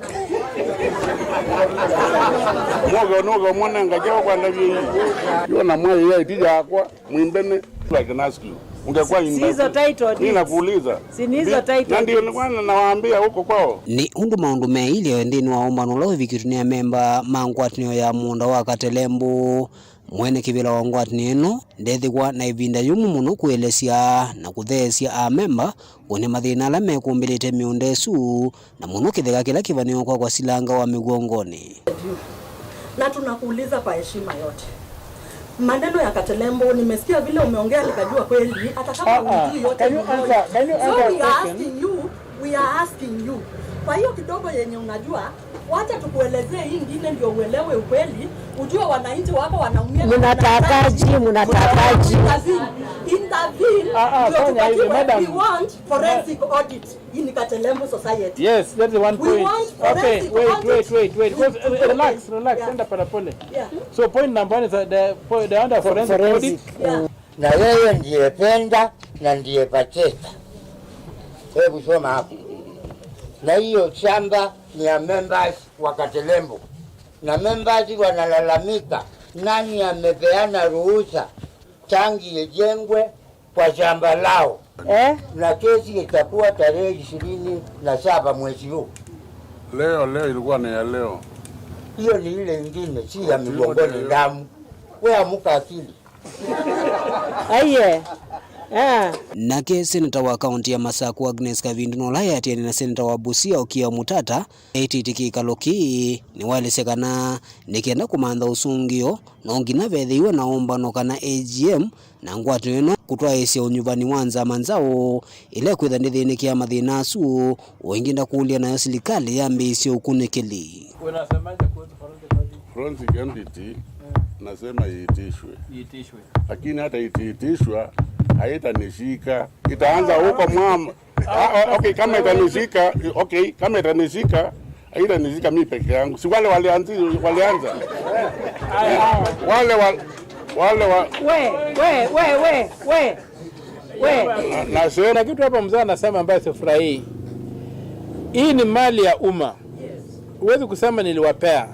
Mũka nũka mũnenga kyaũ kwa ndavyo hii. Yo na mwayo ya iti yakwa, mwimbene. Like an ask you. Ungekuwa in... Si hizo title deeds. Mimi nakuuliza. Si ni hizo title deeds. Na ndio nilikuwa nawaambia huko kwao. Nĩ ũndũ maũndũ meilye nthĩnĩ wa ũmbano ũla wĩvikĩtwe nĩ amemba ma ngwatanĩo ya mũũnda wa Katelembo. Mwene kĩvĩla wa ngwatanĩo ĩno ndethĩwa na ĩvinda yũmũ mũno kũelesya na kũtheesya amemba kũnĩ mathĩna ala mekũmbĩlĩte mĩũnda ĩsu, na mũno kĩtheka kĩla kĩvanĩwe kwakwa silanga wa mĩw'ongonĩ. Na tunakuuliza kwa heshima yote. Maneno ya Katelembo, nimesikia vile umeongea nikajua kweli, hata kama... Ah, ah. Hujui yote. Can you answer? Can you answer a question? So we are asking you, we are asking you. Kwa hiyo kidogo yenye unajua, wacha tukuelezee hii ingine ndio uelewe ukweli, ujue wananchi wako wanaumia. Mnatakaji, mnatakaji. Intervene. Intervene. Ah, ah, ndio fanya hivi, tupatie, madam. We want forensic audit in Katelembo society. Yes, that's the one point. We want forensic audit. Okay, wait, wait, wait, wait. Because, uh, relax, relax, yeah. Enda polepole. Yeah. So point number one is, uh, the, po-, the under forensic audit. Forensic. Yeah. Na yeye ndiye penda na ndiye pacheta. Hebu soma hapo. Na hiyo shamba ni ya members wa Katelembo. Na members wanalalamika, nani amepeana ruhusa tangi ijengwe kwa shamba lao? Eh? Na kesi itakuwa tarehe ishirini na saba mwezi huu. Leo, leo ilikuwa ni ya leo. Hiyo ni ile ingine, si ya migongoni damu. We amuka akili. Aiye. Ah. Nake seneta wa kaunti ya Masakũ Agnes Kavindu, na ũla eatĩanĩa na seneta wa Busia Okiya Omtata, etĩtye kĩkalo kĩĩ, nĩwaelesya kana nĩ kenda kũmantha ũsũngĩo, no nginya vethĩiwe na ũmbano kana A G M na ngwatanĩo ĩno kũtwaĩĩsya ũnyuvani wa nzama nzaũ ĩla ĩkwĩtha ndĩthĩnĩkĩa mathĩna asu, o ĩngĩ ndakũlya nayo silikalĩ yambĩĩsye ũkunĩkĩli. Unasemaje kuhusu forensic audit? Forensic audit, nasema iitishwe. Iitishwe. Lakini hata ikiitishwa, haitanishika. Itaanza huko mwamba. Ah, ah, okay, kama itanishika, okay, kama itanishika, haitanishika mi peke yangu. Si wale walianzi-, walianza. Wale wa-, wale wa- We, we, we, we, we. We. Na, nasema... Na kitu hapa mzee anasema ambayo sifurahii. Hii ni mali ya umma. Huwezi kusema niliwapea.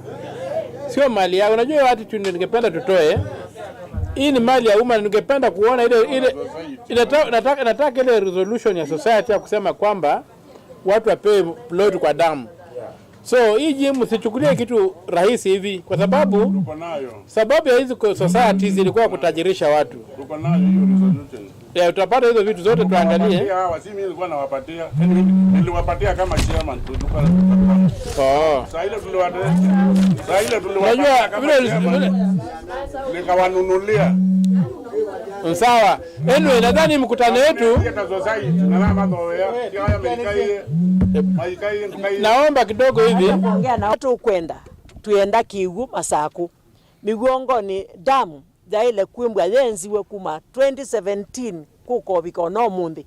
Sio mali yao. Unajua hiyo attitude ningependa tutoe. Hii ni mali ya umma, ningependa kuona ile, ile, ile ta-, nataka, nataka ile resolution ya society ya kusema kwamba watu wapewe plot kwa damu. So, hii ji-, msichukulie kitu rahisi hivi, kwa sababu, tuko nayo, sababu ya hizi ko-, societies ilikuwa kutajirisha watu. Tuko nayo hiyo resolution. Ya, utapata hizo vitu zote tuangalie. Niliwapatia hawa, si mimi nilikuwa nawapatia. Yaani, niliwapatia kama chairman, tulikuwa na... Oh. Saa ile tuliwapatia, saa ile tuliwapatia... Unajua, kama vile, chairman, vile nikawanunulia. Sawa. Anyway, nadhani mkutano wetu, naomba kidogo hivi. Tukwenda, twenda kĩw'ũ Masakũ. Mĩw'ongonĩ damu yaĩle kwĩmbwa yenziwe kuma twenty seventeen kũkovika ona ũmũnthĩ.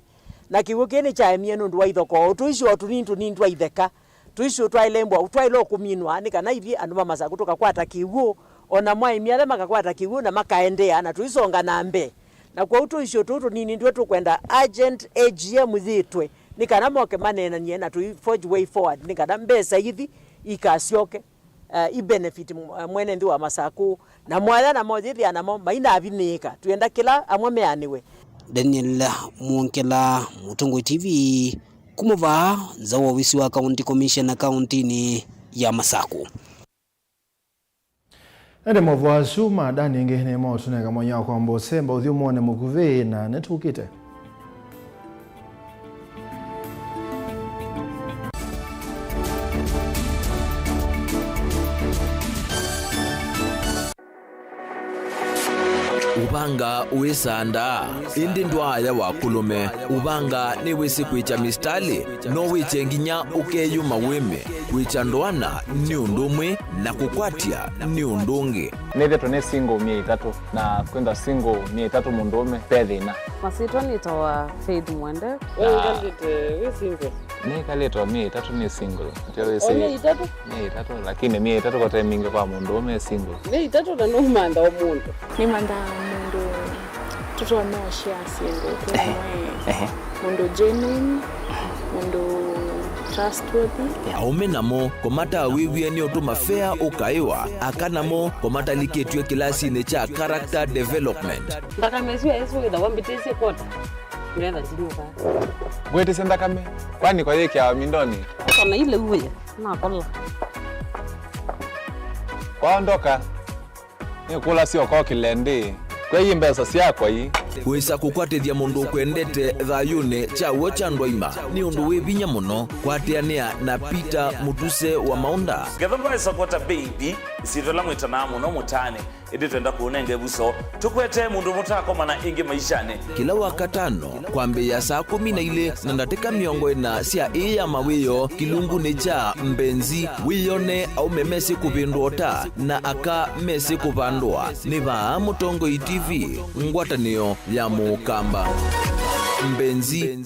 Na kĩw'ũ kĩĩ nĩkyaemie nũndũ wa ithokoo. Tũicio o tũnini tũnini twa itheka. Tũicio twaĩle mbwa, twaĩle o kũminwa nĩ kana ithyĩ andũ ma Masakũ tũkakwata kĩw'ũ O namo aĩmi ala makakwata kĩw'ũ na makaendeea, na tũisonga na mbee. Na kwoou tũisio tũu tũnini nĩtw'o tũkwenda urgent A G M yĩtwe, nĩ kana moke maneenany'e na tũi forge way forward, nĩ kana mbesa ithi ikasyoke, eh, i benefit m-, mwene nthĩ wa Masakũ, na mwaya namo yĩthĩa namo mainavinyĩĩka. Twĩenda kĩla amwe meanĩwe. Daniel Mwongela, Mũtongoi T V, kuma vaa nza wa ovisi wa County Commissioner kauntinĩ ya Masakũ. Ĩndĩ maũvoo asu ma Dani ĩngĩ nĩ maũtũnenga mwanya wa kwamba ũsemba ũthyũmũonĩ mũkuvĩ na nĩtũkĩte. Ũvanga wĩ sandaa, ĩndĩ ndwaaya wa kũlũme. Ũvanga nĩwĩsĩ kwĩkya misitalĩ, no wĩkye nginya ũkeyũma wĩme. Kwĩkya ndoana nĩ ũndũ ũmwe, na kũkwatya nĩ ũndũ ũngĩ. Nĩthĩtwe nĩ single myei ĩtatũ, na kwĩthwa single myei ĩtatũ mũndũũme, ve thĩna. Masyĩtwa nĩtawa Faith Mwende. We wĩkalĩte wĩ single? Nĩkalĩte o myei ĩtatũ nĩ single. Ndio wĩsĩ. O myei ĩtatũ? Myei ĩtatũ, lakini myei ĩtatũ kote mingĩ kwa mũndũũme single. Myei ĩtatũ na nũmantha o mũndũ. Nĩmanthaa mũndũ tũtonya ũshare syĩndũ twĩ hamwe. Ehe. Mũndũ genuine, mũndũ trustworthy. Aũme namo kũmatawĩw'e nĩ ũtũma fea ũkaĩwa, aka namo kũmatalikĩtw'e kĩlasinĩ kya character development. Nthakame ĩsu ya Yesũ wĩthawa mbĩtĩsye kwota. Ngetha ndinyuka. Ngwĩtĩsye nthakame, kwani kwa yĩkĩawa mindonĩ? Ũkona ile uwe, nakola. Kwaondoka. Nĩkũlasya ũkokĩle ndĩ, kwei mbesa syakwa ii. Wĩsa kũkwatĩthya mũndũ ũkwendete thayũnĩ kya w'o kya ndwaima nĩ ũndũ wĩ vinya mũno. Kwatĩanĩa na Peter Mũtuse wa Maũnda. Ngetha ndwaĩsa kwota baby, ĩsyĩtwa ĩla mwĩtanaa mũno mũtaanĩ, ĩndĩ twenda kũũnenga ĩvuso, tũkwete mũndũ mũtakomana ĩngĩ maishanĩ. Kĩla Wakatano, kwambĩĩa saa kũmi na ilĩ na ndatĩka mĩongo ĩna sya ĩĩ ya mawĩoo kĩlungunĩ kya Mbenzi, wĩyone aũme mesĩ kũvĩndũa ũta na aka mesĩ kũvandũa. Nĩ vaa Mũtongoi T V, ngwatanĩo ya Mũkamba. Mbenzi.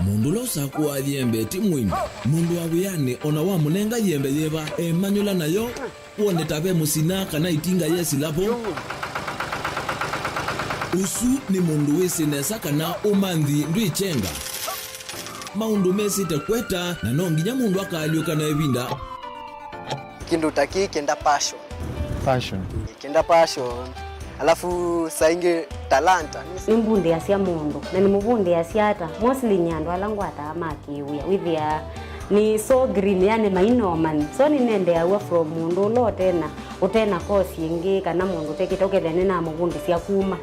Mũndũ ũla ũsakũaa yembe ti mũimi. Mũndũ wa wĩanĩ o na wamũnenga yembe yĩva, emanyũla nayo, wone ta ve mũsina kana ĩtinga yesĩla vo. Ũsu nĩ mũndũ wĩsĩ nesa kana ũmanthi ndwĩkyenga. Maũndũ mesĩte kweta, na no nginya mũndũ akaalyũka na ĩvinda. Kĩndũ ta kĩĩ kĩenda passion. Passion. Kĩenda passion. Alafu saa ingĩ talanta. Nĩmbundĩasya mũndũ, na nĩmũvundĩasya ata? Mostly nĩ andũ ala ngwataa ma kĩwĩa. Wĩthĩaa nĩ so green, yani mainomani. So nĩnendeeaw'a from mũndũ ũla ũtena, ũtena course ĩngĩ, kana mũndũ ũtekĩte, ũkethĩa nĩnamũvundĩsya kuma.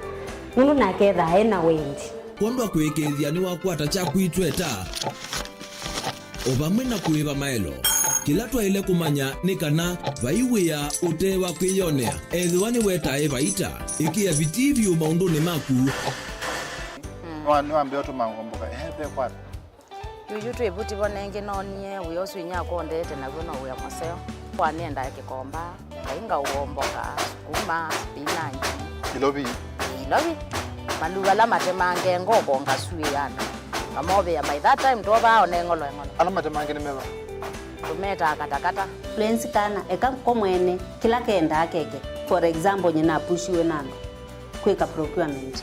Nũndũ nake ethaa ena wendi. Kwondwa kũĩkĩĩthya nĩwakwata kyaku itweta. O vamwe na kũĩva maelo, kĩla twaĩle kũmanya nĩ kana vai wĩa ũte wa kwĩyonea. Ethĩwa nĩwetae vaita, ĩkĩa vitii vyũ maũndũnĩ maku. Nĩwa-, nĩwambĩa ũtũma ngomboka, ehe, ve kwata. Yuyu twĩ vuti vo nengĩ noonie wĩa ũsu inyia akondete naw'o no wĩa mũseo. Kwa nĩendaa kĩkomba. Ngai ngaũomboka, sukuma, spinach. Ilovi. Ilovi. Maluva ala matemange ngoko ngasuĩana. Ngamovĩa by that time twovaa one ng'olo eng'olo. Ala matemange nĩ meva? Tũmetaa katakata. Fluency kana eka ko mwene kĩla kendaa keke. For example, nyina apushiwe na andũ kwĩka procurement.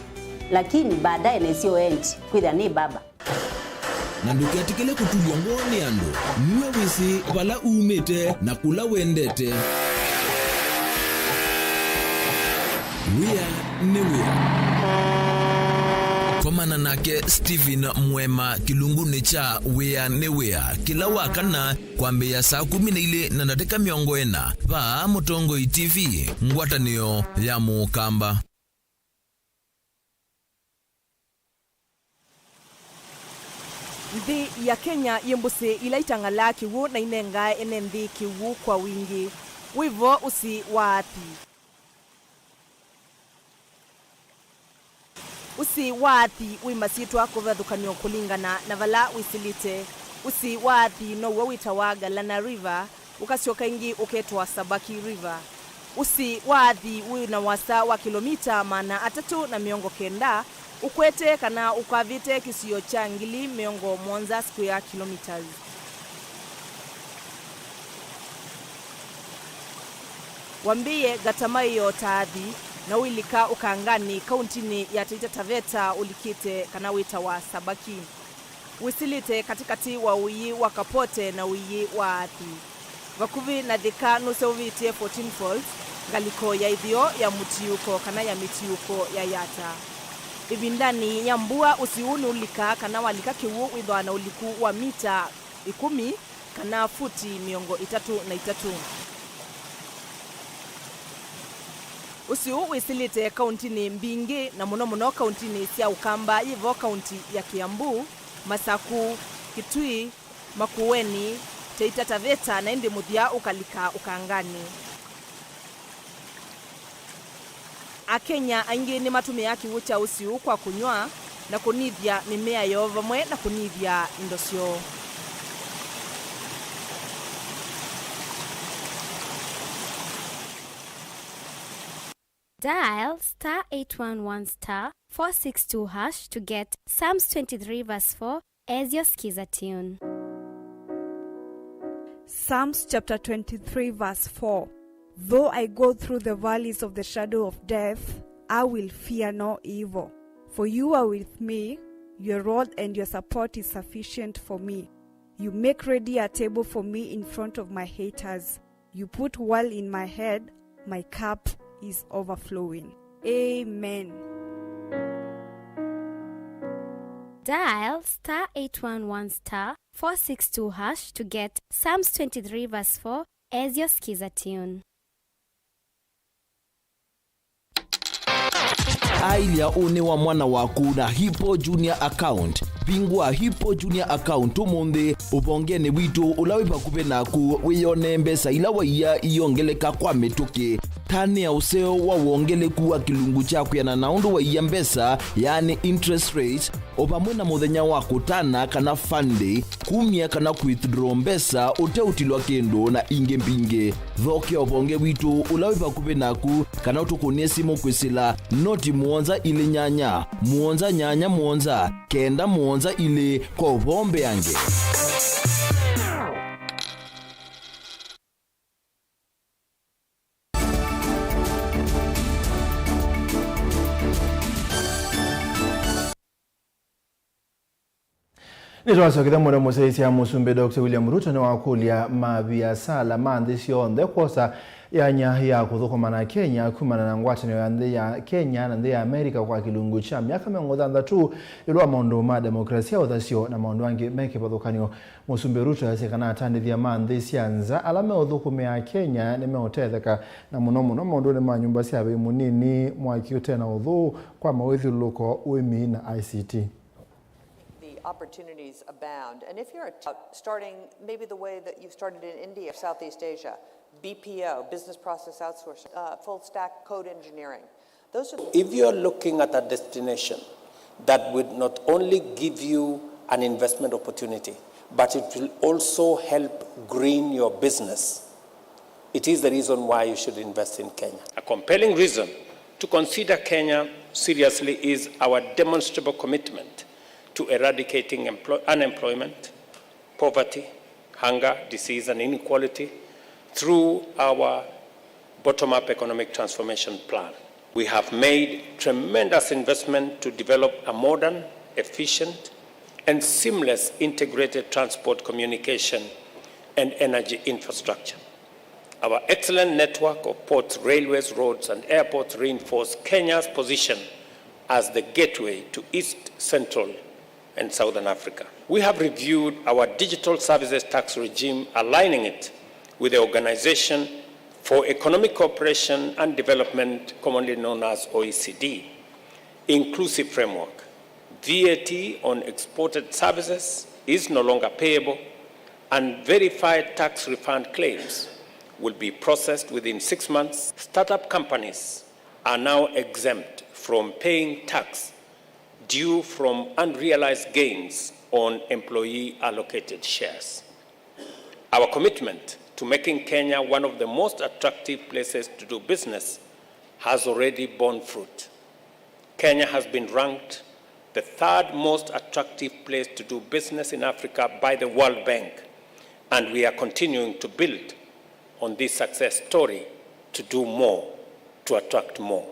Lakini baadaye nesio endi kwĩthĩa nĩ baba. Na ndũketĩkĩle kũtulw'a ngoo nĩ andũ. Nue wĩsĩ vala umĩte na kũla wendete. Wĩa nĩ wĩa. Komana nake Stephen Mwema kĩlungunĩ kya Wĩa nĩ Wĩa kĩla wa kana kwambĩĩa saa kũmi na ilĩ na ndatĩka mĩongo ĩna vaa Mũtongoi T V, ngwatanĩo ya Mũkamba. Nthĩ ya Kenya yĩ mbũsĩ ila itang'alaa kĩw'ũ na inengaa ene nthĩ kĩw'ũ kwa wingĩ. Wĩ vo ũsĩ wa athi? Ũsĩ wa athi wĩ masyĩtwa kũvathũkanw'a kũlingana na vala wĩsĩlĩte. Ũsĩ wa athi now'o wĩtawa Galana River, ũkasyoka ĩngĩ ũketwa Sabaki River. Ũsĩ wa athi wĩ na wasa wa kĩlomita maana atatũ na mĩongo kenda, ũkwete kana ũkavĩte kĩsio kya ngili mĩongo mũonza square kilometres. Wambĩĩe Gata Maiyo ta Athi, na ũilika Ũkanganĩ, kauntinĩ ya Taita Taveta ũlikĩte kana wĩtawa Sabaki. Wĩsilĩte katĩkatĩ wa ũiĩ wa Kapote na ũiĩ wa Athi. Vakuvĩ na Thika nũseũvĩtye Fourteen Falls, ngalĩko ya ĩtheo ya mũtiũko kana ya mĩtiũko ya Yatta. Ĩvindanĩ ya mbua, ũsiũ ũũ nũlikaa kana walika kĩw'ũ wĩthĩawa na ũliku wa mita ĩkũmi kana futi mĩongo ĩtatũ na itatũ. Ũsiũ ũũ wĩsilĩte kauntinĩ mbingĩ, na mũno mũno kauntinĩ sya Ũkamba, yĩ vo kaunti ya Kiambu, Masaku, Kitui, Makueni, Taita Taveta, na ĩndĩ mũthya ũkalika Ũkanganĩ. Akenya aingĩ nĩmatũmĩaa kĩw'ũ kya ũsiũ kwa kũnyw'a na kũnĩthya mĩmea yoo vamwe na kũnĩthya indo syoo. Dial star eight one one star four six two hash to get Psalms twenty-three verse four as your skiza tune. Psalms chapter twenty-three, verse four. Though I go through the valleys of the shadow of death, I will fear no evil, for you are with me, your rod and your support is sufficient for me. You make ready a table for me in front of my haters. You put oil in my head, my cup is overflowing. Amen. Dial star eight one one star four six two hash to get Psalms twenty-three verse four as your skiza tune. Ailya ũnĩ wa mwana waku na Hippo Junior Account. Vingũa Hippo Junior Account ũmũnthĩ ũvongenĩ witũ ũla wĩ vakuvĩ naku, wĩyonee mbesa ila waia iyongeleka kwa mĩtũkĩ. Tanĩa ũseo wa wongeleku wa kĩlungu kya kwĩanana na ũndũ waia mbesa, yaani interest rates, o vamwe na mũthenya wa kũtana kana fun day, kumya kana withdraw mbesa ũteũtilwa kĩndũ, na ingĩ mbingĩ. Thokea ũvonge witũ ũla wĩ vakuvĩ naku, kana ũtũkũnĩe simũ kwĩsĩla noti mũonza ilĩ nyanya, mũonza nyanya mũonza, kenda mũonza ilĩ kwa ũvoo mbeange. Nĩtwasyokethya mũno mũsyaĩĩsya Mũsumbĩ Doctor William Ruto nĩwakũlya maviasala ma nthĩ syonthe kwosa yanya ya kũthũkũma na Kenya kumana na ngwatanĩo ya nthĩ ya Kenya na nthĩ ya Amerika kwa kĩlungu kya myaka mĩongo thanthatũ ĩũlũ wa maũndũ ma demokrasia, ũthasyo na maũndũ angĩ me kĩvathũkany'o. Mũsumbĩ Ruto easya kana atandĩthya ma nthĩ sya nza ala meũthũkũmĩa Kenya nĩmeũtetheka, na mũno mũno maũndũnĩ ma nyũmba sya vei mũnini, mwaki ũte na ũthũũ, kwa mawĩthyũlũlũko, ũĩmi na I C T. The opportunities abound. And if you're a t-, starting maybe the way that you've started in India, Southeast Asia, B P O, business process outsourcing, uh, full stack code engineering, If you're looking at a destination that would not only give you an investment opportunity, but it will also help green your business, it is the reason why you should invest in Kenya. A compelling reason to consider Kenya seriously is our demonstrable commitment to eradicating employ-, unemployment, poverty, hunger, disease, and inequality through our bottom-up economic transformation plan. We have made tremendous investment to develop a modern, efficient, and seamless integrated transport, communication, and energy infrastructure. Our excellent network of ports, railways, roads, and airports reinforce Kenya's position as the gateway to East, Central, and Southern Africa. We have reviewed our digital services tax regime, aligning it with the Organization for Economic Cooperation and Development, commonly known as O E C D, inclusive framework. V A T on exported services is no longer payable, and verified tax refund claims will be processed within six months. Startup companies are now exempt from paying tax due from unrealized gains on employee allocated shares. Our commitment to making Kenya one of the most attractive places to do business has already borne fruit. Kenya has been ranked the third most attractive place to do business in Africa by the World Bank, and we are continuing to build on this success story to do more to attract more.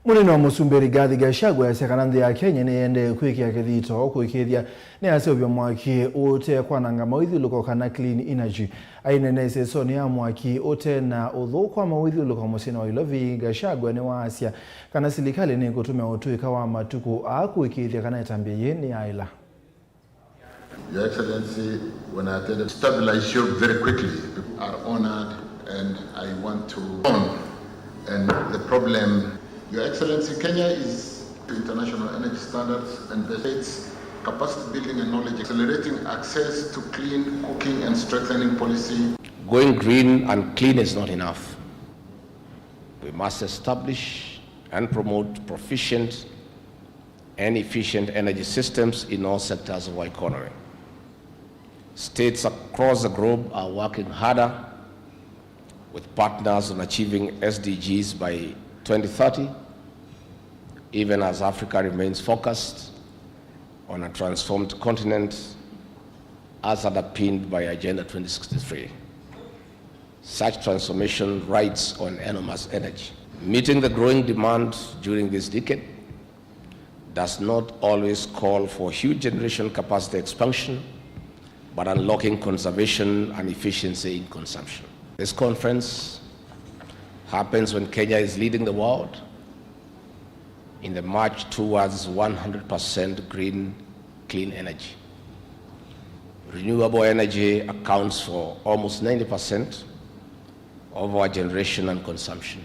Mũnene wa Mũsumbĩ Rigathi Gachagua easya kana nthĩ ya Kenya nĩyĩendee kwĩkĩa kĩthito kũĩkĩĩthya nĩyaseũvya mwaki ũte kwananga mawĩthyũlũko kana clean energy. Aineena ĩsesonĩ ya mwaki ũte na ũthũku wa mawĩthyũlũko mũsyĩnĩ wa Ilovi, Gachagua nĩwaasya kana silikalĩ nĩkũtũmĩa ũtũĩka wa matukũ aa kũĩkĩĩthya kana ĩtambya yĩĩ nĩyaĩla. Your Excellency, when I attended, stabilize you very quickly. People are honored, and I want to own. And the problem, Your Excellency, Kenya is to international energy standards and the states capacity building and knowledge, accelerating access to clean cooking and strengthening policy. Going green and clean is not enough. We must establish and promote proficient and efficient energy systems in all sectors of our economy. States across the globe are working harder with partners on achieving S D Gs by twenty thirty, even as Africa remains focused on a transformed continent as underpinned by Agenda twenty sixty-three. Such transformation rides on enormous energy. Meeting the growing demand during this decade does not always call for huge generation capacity expansion, but unlocking conservation and efficiency in consumption. This conference happens when Kenya is leading the world in the march towards one hundred percent green, clean energy. Renewable energy accounts for almost ninety percent of our generation and consumption.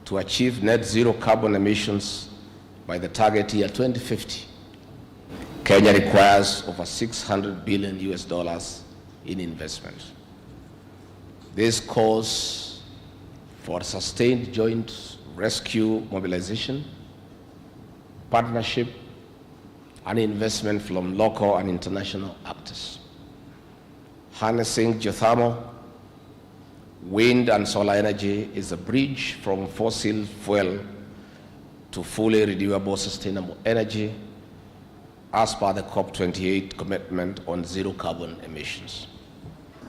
To achieve net zero carbon emissions by the target year twenty fifty, Kenya requires over six hundred billion U S dollars in investment. This calls for sustained joint rescue mobilization, partnership, and investment from local and international actors. Harnessing geothermal, wind, and solar energy is a bridge from fossil fuel to fully renewable sustainable energy, as per the COP twenty-eight commitment on zero carbon emissions.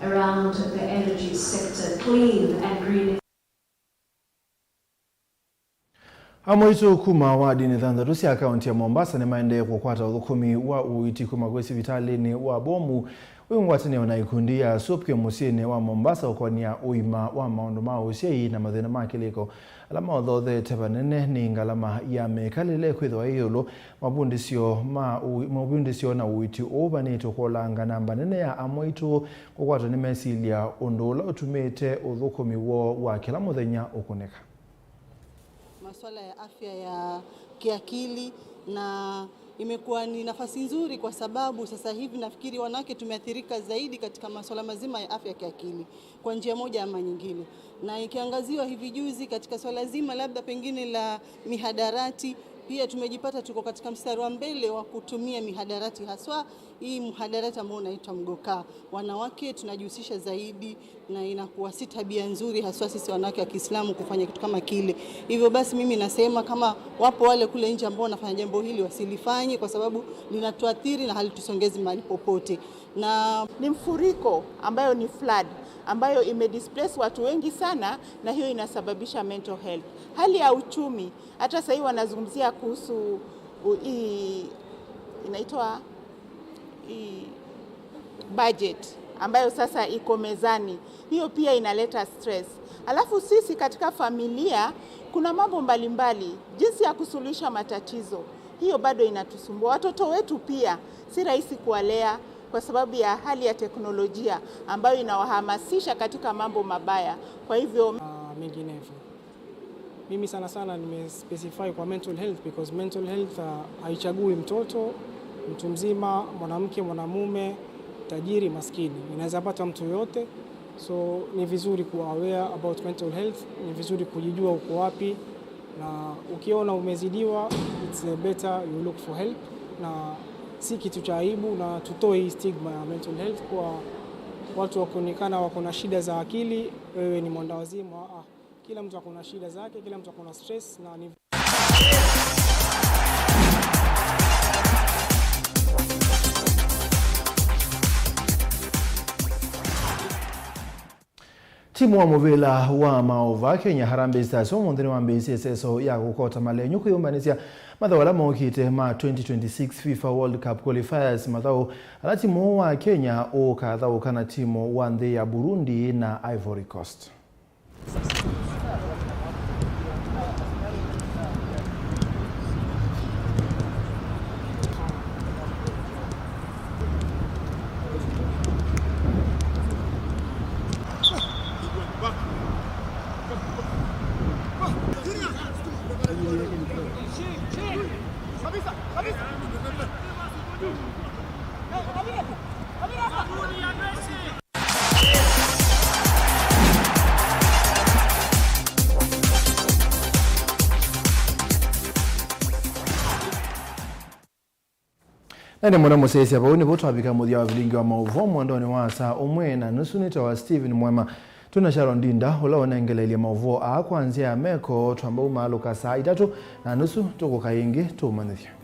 Around the energy sector, clean and green. Amwaitũ kuma wardinĩ thanthatũ sya kaunti ya Mombasa nĩmaendee kũkwata ũthũkũmi wa ũiiti kuma kwĩ sivitalĩnĩ wa Bomu wĩ ngwatanĩo na ikundi ya SUPKE mũsyĩnĩ wa Mombasa ũkonia ũima wa maũndũ ma ũsyai na mathĩna ma kĩlĩko ala maũthothete vanene nĩ ngalama ya mĩkalĩle kwĩthĩwa ĩ ĩũlũ. Mavundĩsyo ma ũi-, mavundĩsyo na ũiiti ũũ vanĩtwe kũolanga namba nene ya amwaitũ kũkwatwa nĩ mesilya, ũndũ ũla ũtumĩte ũthũkũmi woo wa kĩla mũthenya ũkũnĩka. Masuala ya afya ya kiakili, na imekuwa ni nafasi nzuri kwa sababu sasa hivi nafikiri wanawake tumeathirika zaidi katika masuala mazima ya afya ya kiakili kwa njia moja ama nyingine. Na ikiangaziwa hivi juzi katika swala zima labda pengine la mihadarati, pia tumejipata tuko katika mstari wa mbele wa kutumia mihadarati, haswa hii mhadarati ambao unaitwa mgokaa. Wanawake tunajihusisha zaidi na inakuwa si tabia nzuri, haswa sisi wanawake wa Kiislamu kufanya kitu kama kile. Hivyo basi mimi nasema kama wapo wale kule nje ambao wanafanya jambo hili, wasilifanye kwa sababu linatuathiri na halitusongezi mahali popote. Na ni mfuriko ambayo ni flood ambayo imedisplace watu wengi sana, na hiyo inasababisha mental health. Hali ya uchumi, hata sahii wanazungumzia kuhusu u-, hii inaitwa hii budget ambayo sasa iko mezani. Hiyo pia inaleta stress. Alafu sisi katika familia kuna mambo mbalimbali, jinsi ya kusuluhisha matatizo. Hiyo bado inatusumbua. Watoto wetu pia si rahisi kuwalea kwa sababu ya hali ya teknolojia ambayo inawahamasisha katika mambo mabaya. Kwa hivyo, ah, menginevyo. Mimi sana sana nimespecify kwa mental health because mental health, ah, haichagui mtoto, mtu mzima, mwanamke, mwanamume, tajiri, maskini. Inaweza pata mtu yoyote. So ni vizuri kuwa aware about mental health, ni vizuri kujijua uko wapi, na ukiona umezidiwa, it's better you look for help, na si kitu cha aibu, na tutoe hii stigma ya mental health kwa watu wakionekana wako na shida za akili, wewe ni mwenda wazimu. Ah, ah. Kila mtu ako na shida zake, kila mtu ako na stress, na ni Timu wa mũvĩla wa maũvoo Kenya Harambee Stars ũmũnthĩ nĩwambĩĩisye ĩseso ya kũkota malenyu kwĩyũmbanĩsya mathaũ ala mokĩte ma twenty twenty-six FIFA World Cup qualifiers, mathaũ ala timu wa Kenya ũkathaũka na timu wa nthĩ ya Burundi na Ivory Coast. Na ĩndĩ mũno mũsyaĩĩsya, vau nĩvo twavika mũthya wa vilingi wa maũvoo mwendonĩ wa saa ũmwe na nusu. Nĩtawa Stephen Mwema. Twĩ na Sharon Ndinda, ũla ũnengeleelye maũvoo aa kwa nzĩa ya meko. Twamba umaalũka saa itatũ na nusu, tũkũka ĩngĩ tũũmanyĩthye.